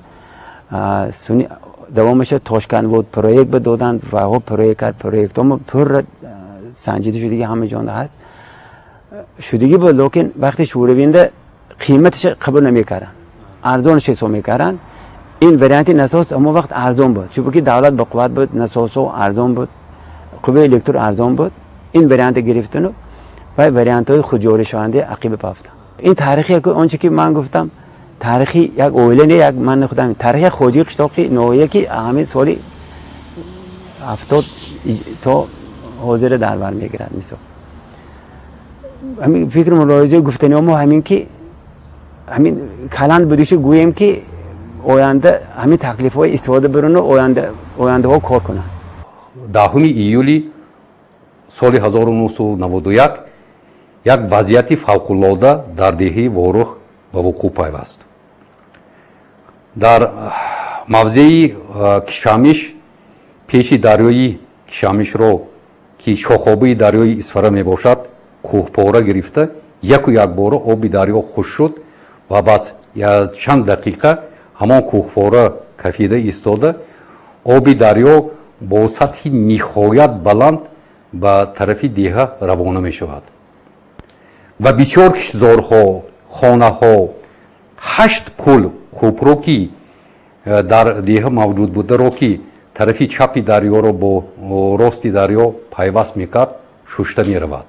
суни давомаша Тошканд буд, проект ба доданд ва ҳо проект кард. Проектҳомо пурра санҷида шудагӣ, ҳама ҷонда ҳаст шудагӣ буд, лекин вақти шӯравинда қиматаша қабул намекарданд, арзонаш ҳисоб мекарданд. Ин варианти насос ҳамон вақт арзон буд, чунки давлат бақувват буд, насосҳо арзон буд, қувваи электр арзон буд. Ин варианта гирифтану ва вариантҳои худҷоришавандаи ақиба пафтанд. Ин таърихи он че ки ман гуфтам, таърихи як оила не, як ман худам, таърихи як хоҷаи қишлоқи ноҳия, ки ҳамин соли 70 то ҳозира дар бар мегирад. Мисол, ҳамин фикр, мулоҳизаи гуфтаниҳо мо ҳамин, ки ҳамин каланд будишу гӯем, ки оянда ҳамин таклифҳои истифода бируну ояндаҳо кор кунанд. 10 июли соли 1991 як вазъияти фавқулода дар деҳаи Ворух ба вуқӯъ пайваст. Дар мавзеи Кишамиш, пеши дарёи Кишамишро, ки шохобаи дарёи Исфара мебошад, кӯҳпора гирифта, яку якбора оби дарё хушк шуд ва бас чанд дақиқа ҳамон кӯҳпора кафида истода, оби дарё бо сатҳи ниҳоят баланд. Ба тарафи деҳа равона мешавад ва бисёр киштзорҳо, хонаҳо, ҳашт пул кӯпро, ки дар деҳа мавҷуд бударо, ки тарафи чапи дарёро бо рости дарё пайваст мекард, шушта меравад.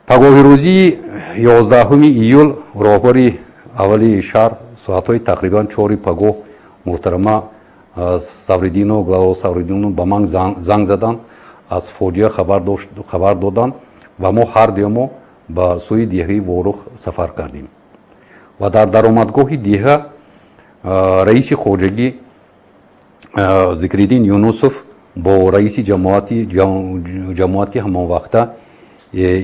Пагоҳи рӯзии 11 июл роҳбари аввали шаҳр соатҳои тақрибан 4-и пагоҳ муҳтарама Савридинов, Глава Савридинов ба ман занг заданд, аз фоҷиа хабар доданд ва мо ҳар дуямо ба сӯи деҳаи Ворух сафар кардем ва дар даромадгоҳи деҳа раиси хоҷагӣ Зикриддин Юнусов бо раиси ҷамоати ҳамонвақта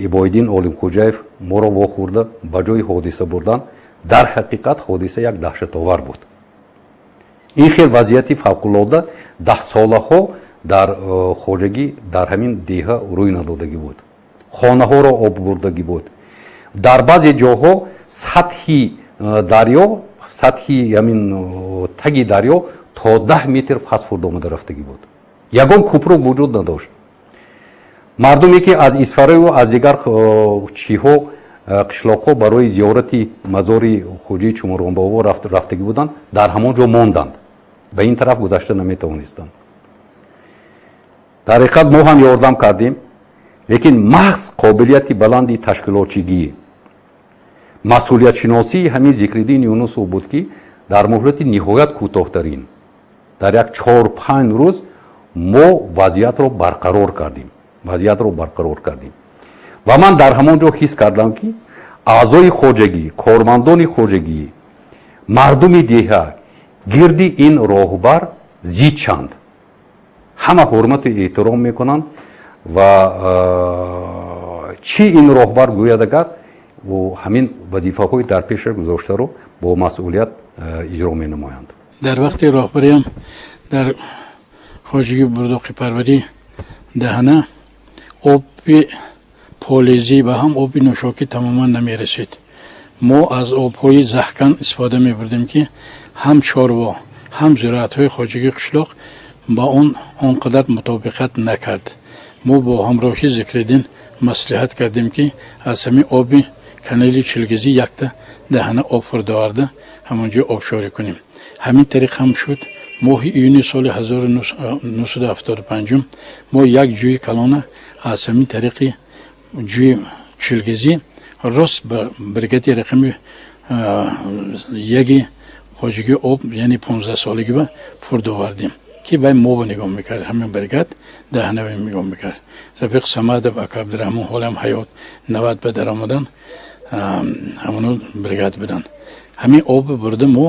Ибоиддин Олимхӯҷаев моро вохӯрда, ба ҷои ҳодиса бурданд. Дар ҳақиқат ҳодиса як даҳшатовар буд. Ин хел вазъияти фавқулода даҳсолаҳо дар хоҷагӣ дар ҳамин деҳа рӯй надодагӣ буд. Хонаҳоро об бурдагӣ буд. Дар баъзе ҷоҳо сатҳи дарё, сатҳи ҳамин таги дарё то 10 метр пас фурд омада рафтагӣ буд. Ягон кӯпрук вуҷуд надошт. Мардуме, ки аз Исфараву аз дигар чиҳо, қишлоқҳо барои зиёрати мазори Хоҷаи Чумурғонбобо рафтагӣ буданд, дар ҳамон ҷо монданд, ба ин тараф гузашта наметавонистанд. Дар ҳақиқат мо ҳам ёрдам кардем, лекин маҳз қобилияти баланди ташкилотчигӣ, масъулиятшиносии ҳамин Зикриддин Юнусов буд, ки дар муҳлати ниҳоят кӯтоҳтарин, дар як 4-5 рӯз мо вазъиятро барқарор кардем, вазъиятро барқарор кардем. Ва ман дар ҳамон ҷо ҳис кардам, ки аъзои хоҷагӣ, кормандони хоҷагӣ, мардуми деҳа гирди ин роҳбар зичанд, ҳама ҳурмату эҳтиром мекунанд ва чӣ ин роҳбар гӯяд, агар ҳамин вазифаҳои дар пеша гузоштаро бо масъулият иҷро менамоянд. Дар вақти роҳбариам дар хоҷагии бурдоқипарварӣ даҳана оби полезӣ ва ҳам оби нӯшокӣ тамоман намерасид. Мо аз обҳои заҳкан истифода мебурдем, ки ҳам чорво, ҳам зироатҳои хоҷагии қишлоқ ба он он қадар мутобиқат накард. Мо бо ҳамроҳи Зикриддин маслиҳат кардем, ки аз ҳамин оби канали Чилгизӣ якта даҳана об фурдоварда, ҳамон ҷо обшорӣ кунем. Ҳамин тариқ ҳам шуд. Моҳи июни соли 1975 мо як ҷӯи калона аз ҳамин тариқи ҷӯи Чилгизӣ рост ба бригади рақами яги хоҷагии об, яъне 15-солагиба фурдовардем, ки вай моба нигоҳ мекард. Ҳамин бригад даҳанаве нигоҳ мекард Рафиқ Самадов, ака Абдураҳмон, ҳолам ҳаёт, 90 ба даромадан, ҳамоно бригад буданд. Ҳамин об бурда, мо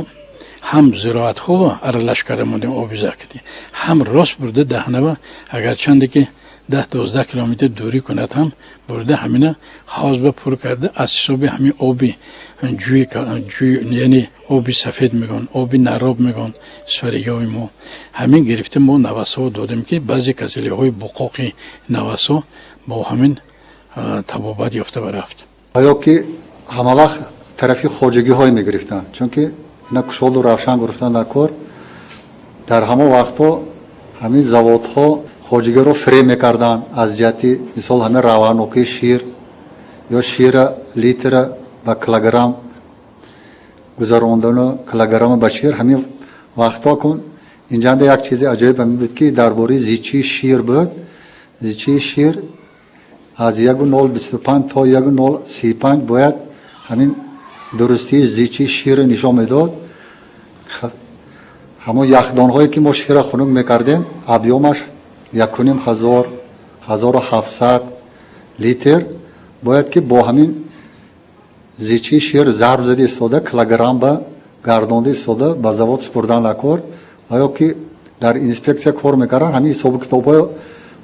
ҳам зироатҳо аралаш карда мондем оби закати, ҳам рост бурда даҳанава, агарчанде ки 10-12 километр дурӣ кунад ҳам, бурда ҳамина ҳавзба пур карда, аз ҳисоби ҳамин оби ҷӯи, яъне оби сафед мегӯн, оби нароб мегӯн исфаригиҳои мо, ҳамин гирифта мо навасҳо додем, ки баъзе касалиҳои буқоқи навасҳо бо ҳамин табобат ёфта барафт. Оё ки ҳамавақт тарафи хоҷагиҳое мегирифтанд, чунки ина кушоду равшан гирифтан дар кор. Дар ҳамон вақтҳо ҳамин заводҳо хоҷагиро фиреб мекарданд аз ҷиҳати, мисол, ҳамин равғанокии шир ё шира литра ба килограмм гузарондану килограмма ба шир. Ҳамин вақтҳо кун инҷанда як чизи аҷоиб ҳамин буд, ки дар бораи зичии шир буд. Зичии шир аз 1,025 то 1,035 бояд ҳамин дурустии зичии ширро нишон медод. Ҳамон яхдонҳое, ки мо шира хунук мекардем, объём аш 1500, 1700 литр бояд, ки бо ҳамин зичии шир зарб зада истода, килограмм ба гардонда истода, ба завод супурдан дар кор. Ва ё ки дар инспексия кор мекарданд, ҳамин ҳисобу китобҳои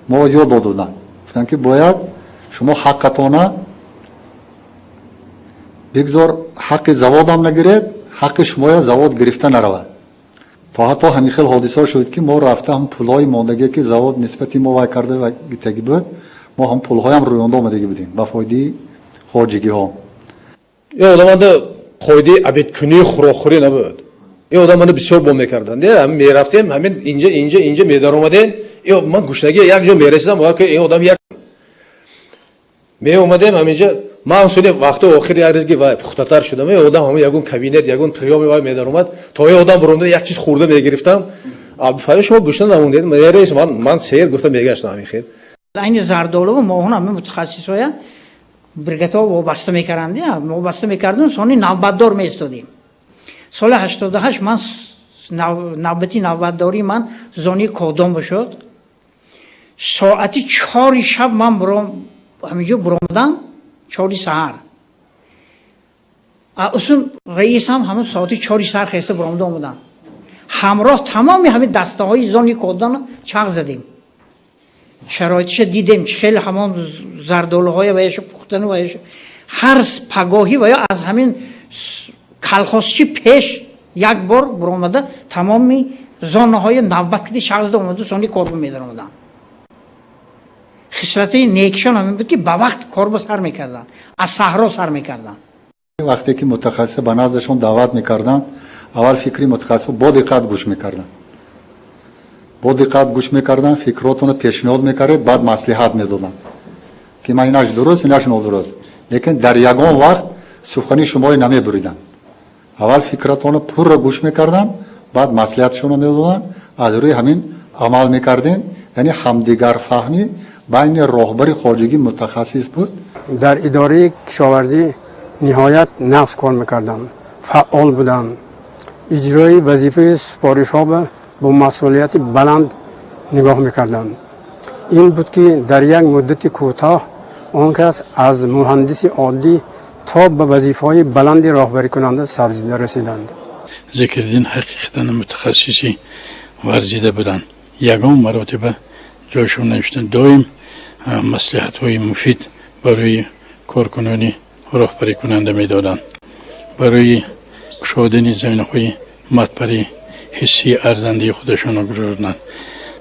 мо ёд додуданд, гуфтанд, ки бояд шумо ҳаққатона бигзор, ҳаққи заводам нагиред, ҳаққи шумоя завод гирифта наравад. То ҳатто ҳамин хел ҳодисаҳо шуд, ки мо рафта ҳам пулҳои мондагие, ки завод нисбати мо вай карда гитагӣ буд, мо ҳам пулҳоям рӯёнда омадагӣ будем ба фоидаи хоҷагиҳо. Ин одаманда қоидаи обед кунии, хӯрокхӯрӣ набуд. Ин одам мана бисёр бо мекарданд. Мерафтем, ҳамин инҷа, инҷа, инҷа медаромадем. Ман гушнагӣ як ҷо мерасидам, бовар кунед, ин одам як меомадем ҳаминҷа. Ман соли вақти охир як рӯз ки вай пухтатар шудам, ин одам ҳамон ягон кабинет, ягон приёми вай медаромад, то ин одам буромда як чиз хӯрда мегирифтам. Абдуфаё, шумо гушна намондед? Мерес, ман сер гуфта мегаштам ҳамин хел. Айни зардолуву моҳун ҳамин мутахассисоя бригадҳо вобаста мекарданд, вобаста мекардем, сони навбатдор меистодем. Соли 88 ман навбати навбатдории ман зони Кодом бошад. Соати 4 шаб ман ҳаминҷо буромадам, 4 саҳар. Усун раисам ҳамин соати 4 саҳар хеста буромада омаданд. Ҳамроҳ тамоми ҳамин дастаҳои зони Кодонро чағ задем. Шароитиша дидем, чӣ хеле ҳамон зардолуҳоя ваяшо пухтану ваяшо. Ҳар пагоҳӣ вая аз ҳамин колхозчи пеш як бор буромада тамоми зонаҳои навбат киди шахс омада, сони корба медаромаданд. Хислати некишон ҳамин буд, ки ба вақт корба сар мекарданд, аз саҳро сар мекарданд. Вақте ки мутахассиса ба наздашон даъват мекарданд, аввал фикри мутахассисо бо диққат гӯш мекарданд, бо диққат гӯш мекарданд, фикротонро пешниҳод мекардед, баъд маслиҳат медоданд, ки ман инаш дуруст, инаш нодуруст. Лекин дар ягон вақт сухани шуморо намебуриданд. Аввал фикратонро пурра гӯш мекарданд, баъд маслиҳатшонро медоданд, аз рӯи ҳамин амал мекардем. Яъне ҳамдигарфаҳмӣ байни роҳбари хоҷагӣ мутахассис буд. Дар идораи кишоварзӣ ниҳоят нағз кор мекарданд, фаъол буданд, иҷрои вазифаи супоришҳо бо масъулияти баланд нигоҳ мекарданд. Ин буд, ки дар як муддати кӯтоҳ он кас аз муҳандиси оддӣ то ба вазифаҳои баланди роҳбарикунанда сабзида расиданд. Зикриддин ҳақиқатан мутахассиси варзида буданд. Ягон маротиба ҷойшон навиштанд. Доим маслиҳатҳои муфид барои коркунони роҳбарикунанда медоданд. Барои кушодани заминаҳои матбарӣ ҳиссии арзандаи худашонро гузоштанд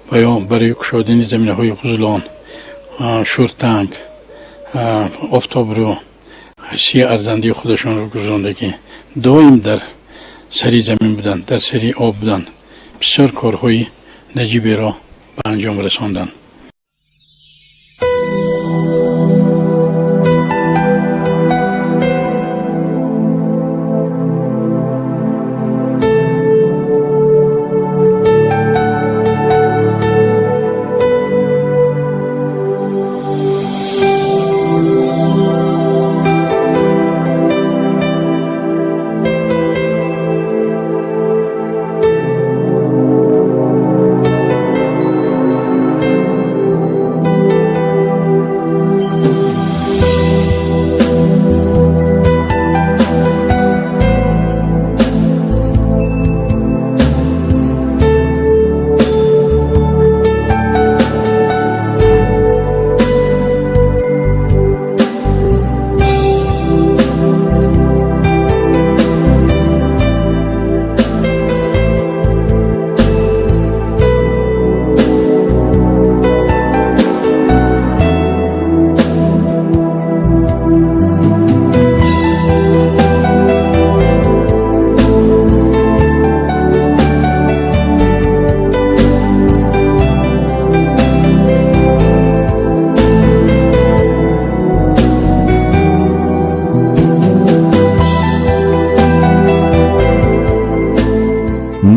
ва ё барои кушодани заминаҳои ғузлон, шӯртанг, офтобрӯ ҳиссии арзандаи худашонро гузаронда, ки доим дар сари замин буданд, дар сари об буданд, бисёр корҳои наҷиберо ба анҷом расонданд.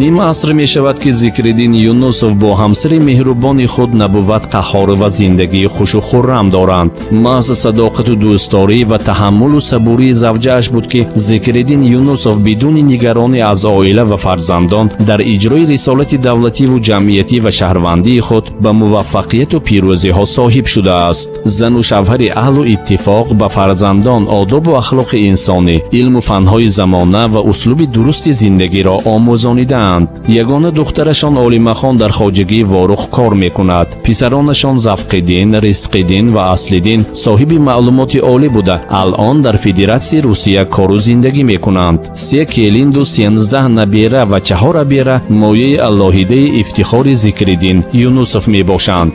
Ним аср мешавад, ки Зикриддин Юнусов бо ҳамсари меҳрубони худ Набувват Қаҳҳорова зиндагии хушу хуррам доранд. Маҳз садоқату дӯстдорӣ ва таҳаммулу сабурии завҷааш буд, ки Зикриддин Юнусов бидуни нигаронӣ аз оила ва фарзандон дар иҷрои рисолати давлативу ҷамъиятӣ ва шаҳрвандии худ ба муваффақияту пирӯзиҳо соҳиб шудааст. Зану шавҳари аҳлу иттифоқ ба фарзандон одобу ахлоқи инсонӣ, илму фанҳои замона ва услуби дурусти зиндагиро омӯзонидаанд. Ягона духтарашон Олимахон дар хоҷагии Ворух кор мекунад. Писаронашон Завқиддин, Ризқиддин ва Аслиддин соҳиби маълумоти олӣ буда, алъон дар Федератсияи Русия кору зиндагӣ мекунанд. Се келинду 13 набера ва 4 абера мояи алоҳидаи ифтихори Зикриддин Юнусов мебошанд.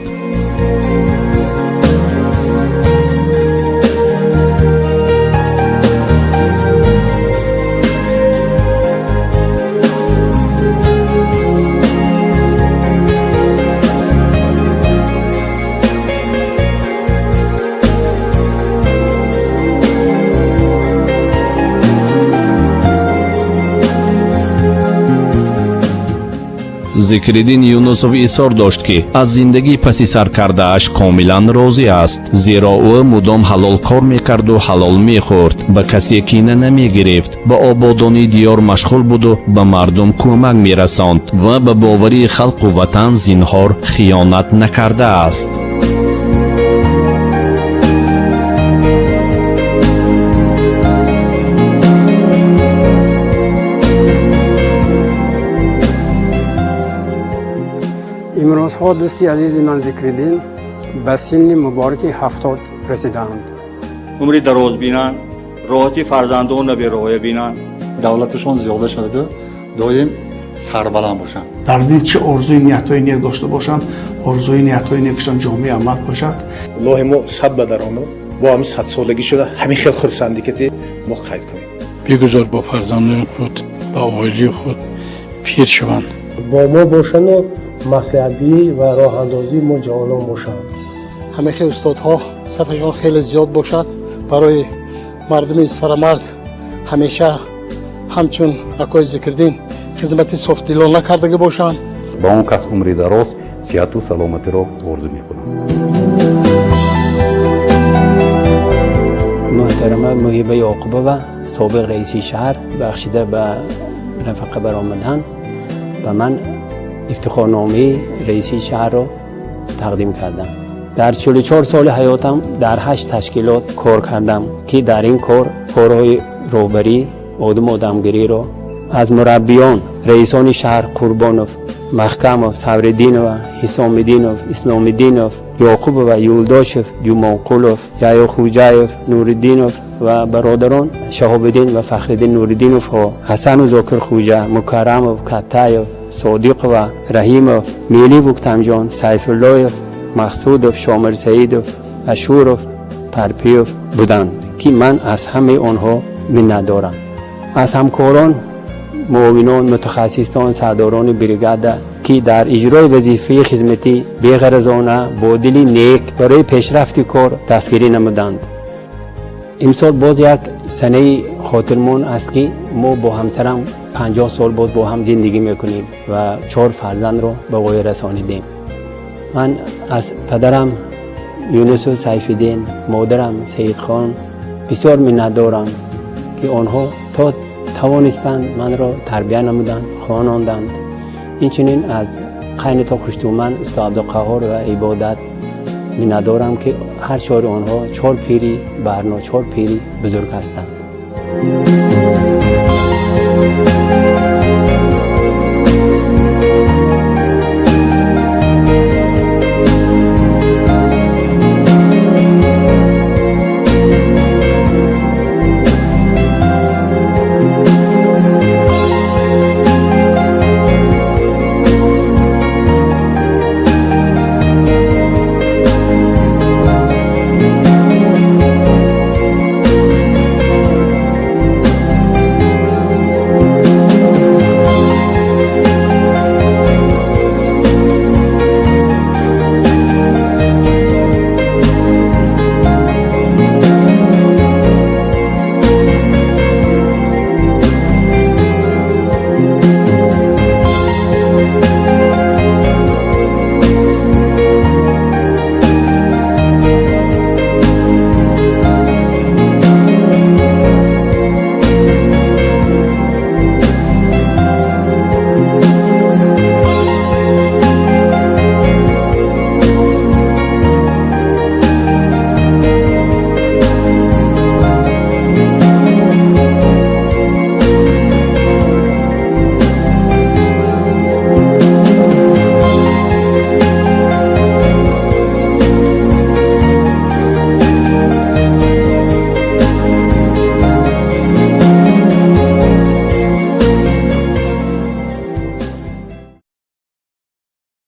Зикриддин Юнусов изҳор дошт, ки аз зиндагии паси сар кардааш комилан розӣ аст, зеро ӯ мудом ҳалол кор мекарду ҳалол мехӯрд, ба касе кина намегирифт, ба ободонии диёр машғул буду ба мардум кӯмак мерасонд ва ба боварии халқу ватан зинҳор хиёнат накардааст. Имрӯзҳо дӯсти азизи ман Зикриддин ба синни мубораки 70 расидаанд. Умри дароз бинанд, роҳати фарзандонро бероя бинанд. Давлаташон зиёда шаваду доим сарбаланд бошанд. Дар дил чӣ орзуи ниятҳои нек дошта бошанд, орзуи ниятҳои некшон ҷомеи амал бошад. Илоҳи мо сад ба дарону бо ҳамин садсолагӣ шуда ҳамин хел хурсандӣ ки мо қайд кунем. Бигузор бо фарзандони худ, ба оилаи худ пир шаванд. Бо мо бошанду маслиҳатдиҳӣ ва роҳандозии мо ҷавонон бошанд. Ҳамаи устодҳо сафашон хеле зиёд бошад. Барои мардуми Исфарамарз ҳамеша ҳамчун акои Зикриддин хизмати софдилона кардагӣ бошанд. Ба он кас умри дароз, сиҳату саломатиро орзу мекунам. Муҳтарама Муҳиба Ёқубова, собиқ раиси шаҳр, бахшида ба нафақа баромадан ба ман ифтихорномаи раиси шаҳрро тақдим кардам. Дар 44 соли ҳаётам дар 8 ташкилот кор кардам, ки дар ин кор корҳои роҳбарӣ, одаму одамгириро аз мураббиён раисони шаҳр Қурбонов, Маҳкамов, Савриддинова, Ҳисомиддинов, Исломиддинов, Ёқубова, Юлдошев, Ҷумонқулов, Яҳёхуҷаев, Нуриддинов ва бародарон Шаҳобиддин ва Фахриддин Нуриддиновҳо, Ҳасану Зокирхуҷа, Мукаррамов, Каттаев, Содиқова, Раҳимов, Мелиев Уктамҷон, Сайфуллоев, Мақсудов, Шомир Саидов, Ашуров, Парпиев буданд, ки ман аз ҳамаи онҳо миннатдорам. Аз ҳамкорон, муовинон, мутахассисон, сардорони бригада, ки дар иҷрои вазифаи хизматӣ беғаразона бо дили нек барои пешрафти кор дастгирӣ намуданд. Имсол боз як санаи хотирмон аст, ки мо бо ҳамсарам 50 сол боз бо ҳам зиндагӣ мекунем ва 4 фарзандро ба воя расонидем. Ман аз падарам Юнусу Сайфиддин, модарам Саидхон бисёр миннатдорам, ки онҳо то тавонистанд манро тарбия намуданд, хононданд. Инчунин аз қайнито Хуштуман, усто Абдуқаҳор ва Ибодат миннатдорам, ки ҳар чори онҳо 4 пири барно, 4 пири бузург ҳастанд.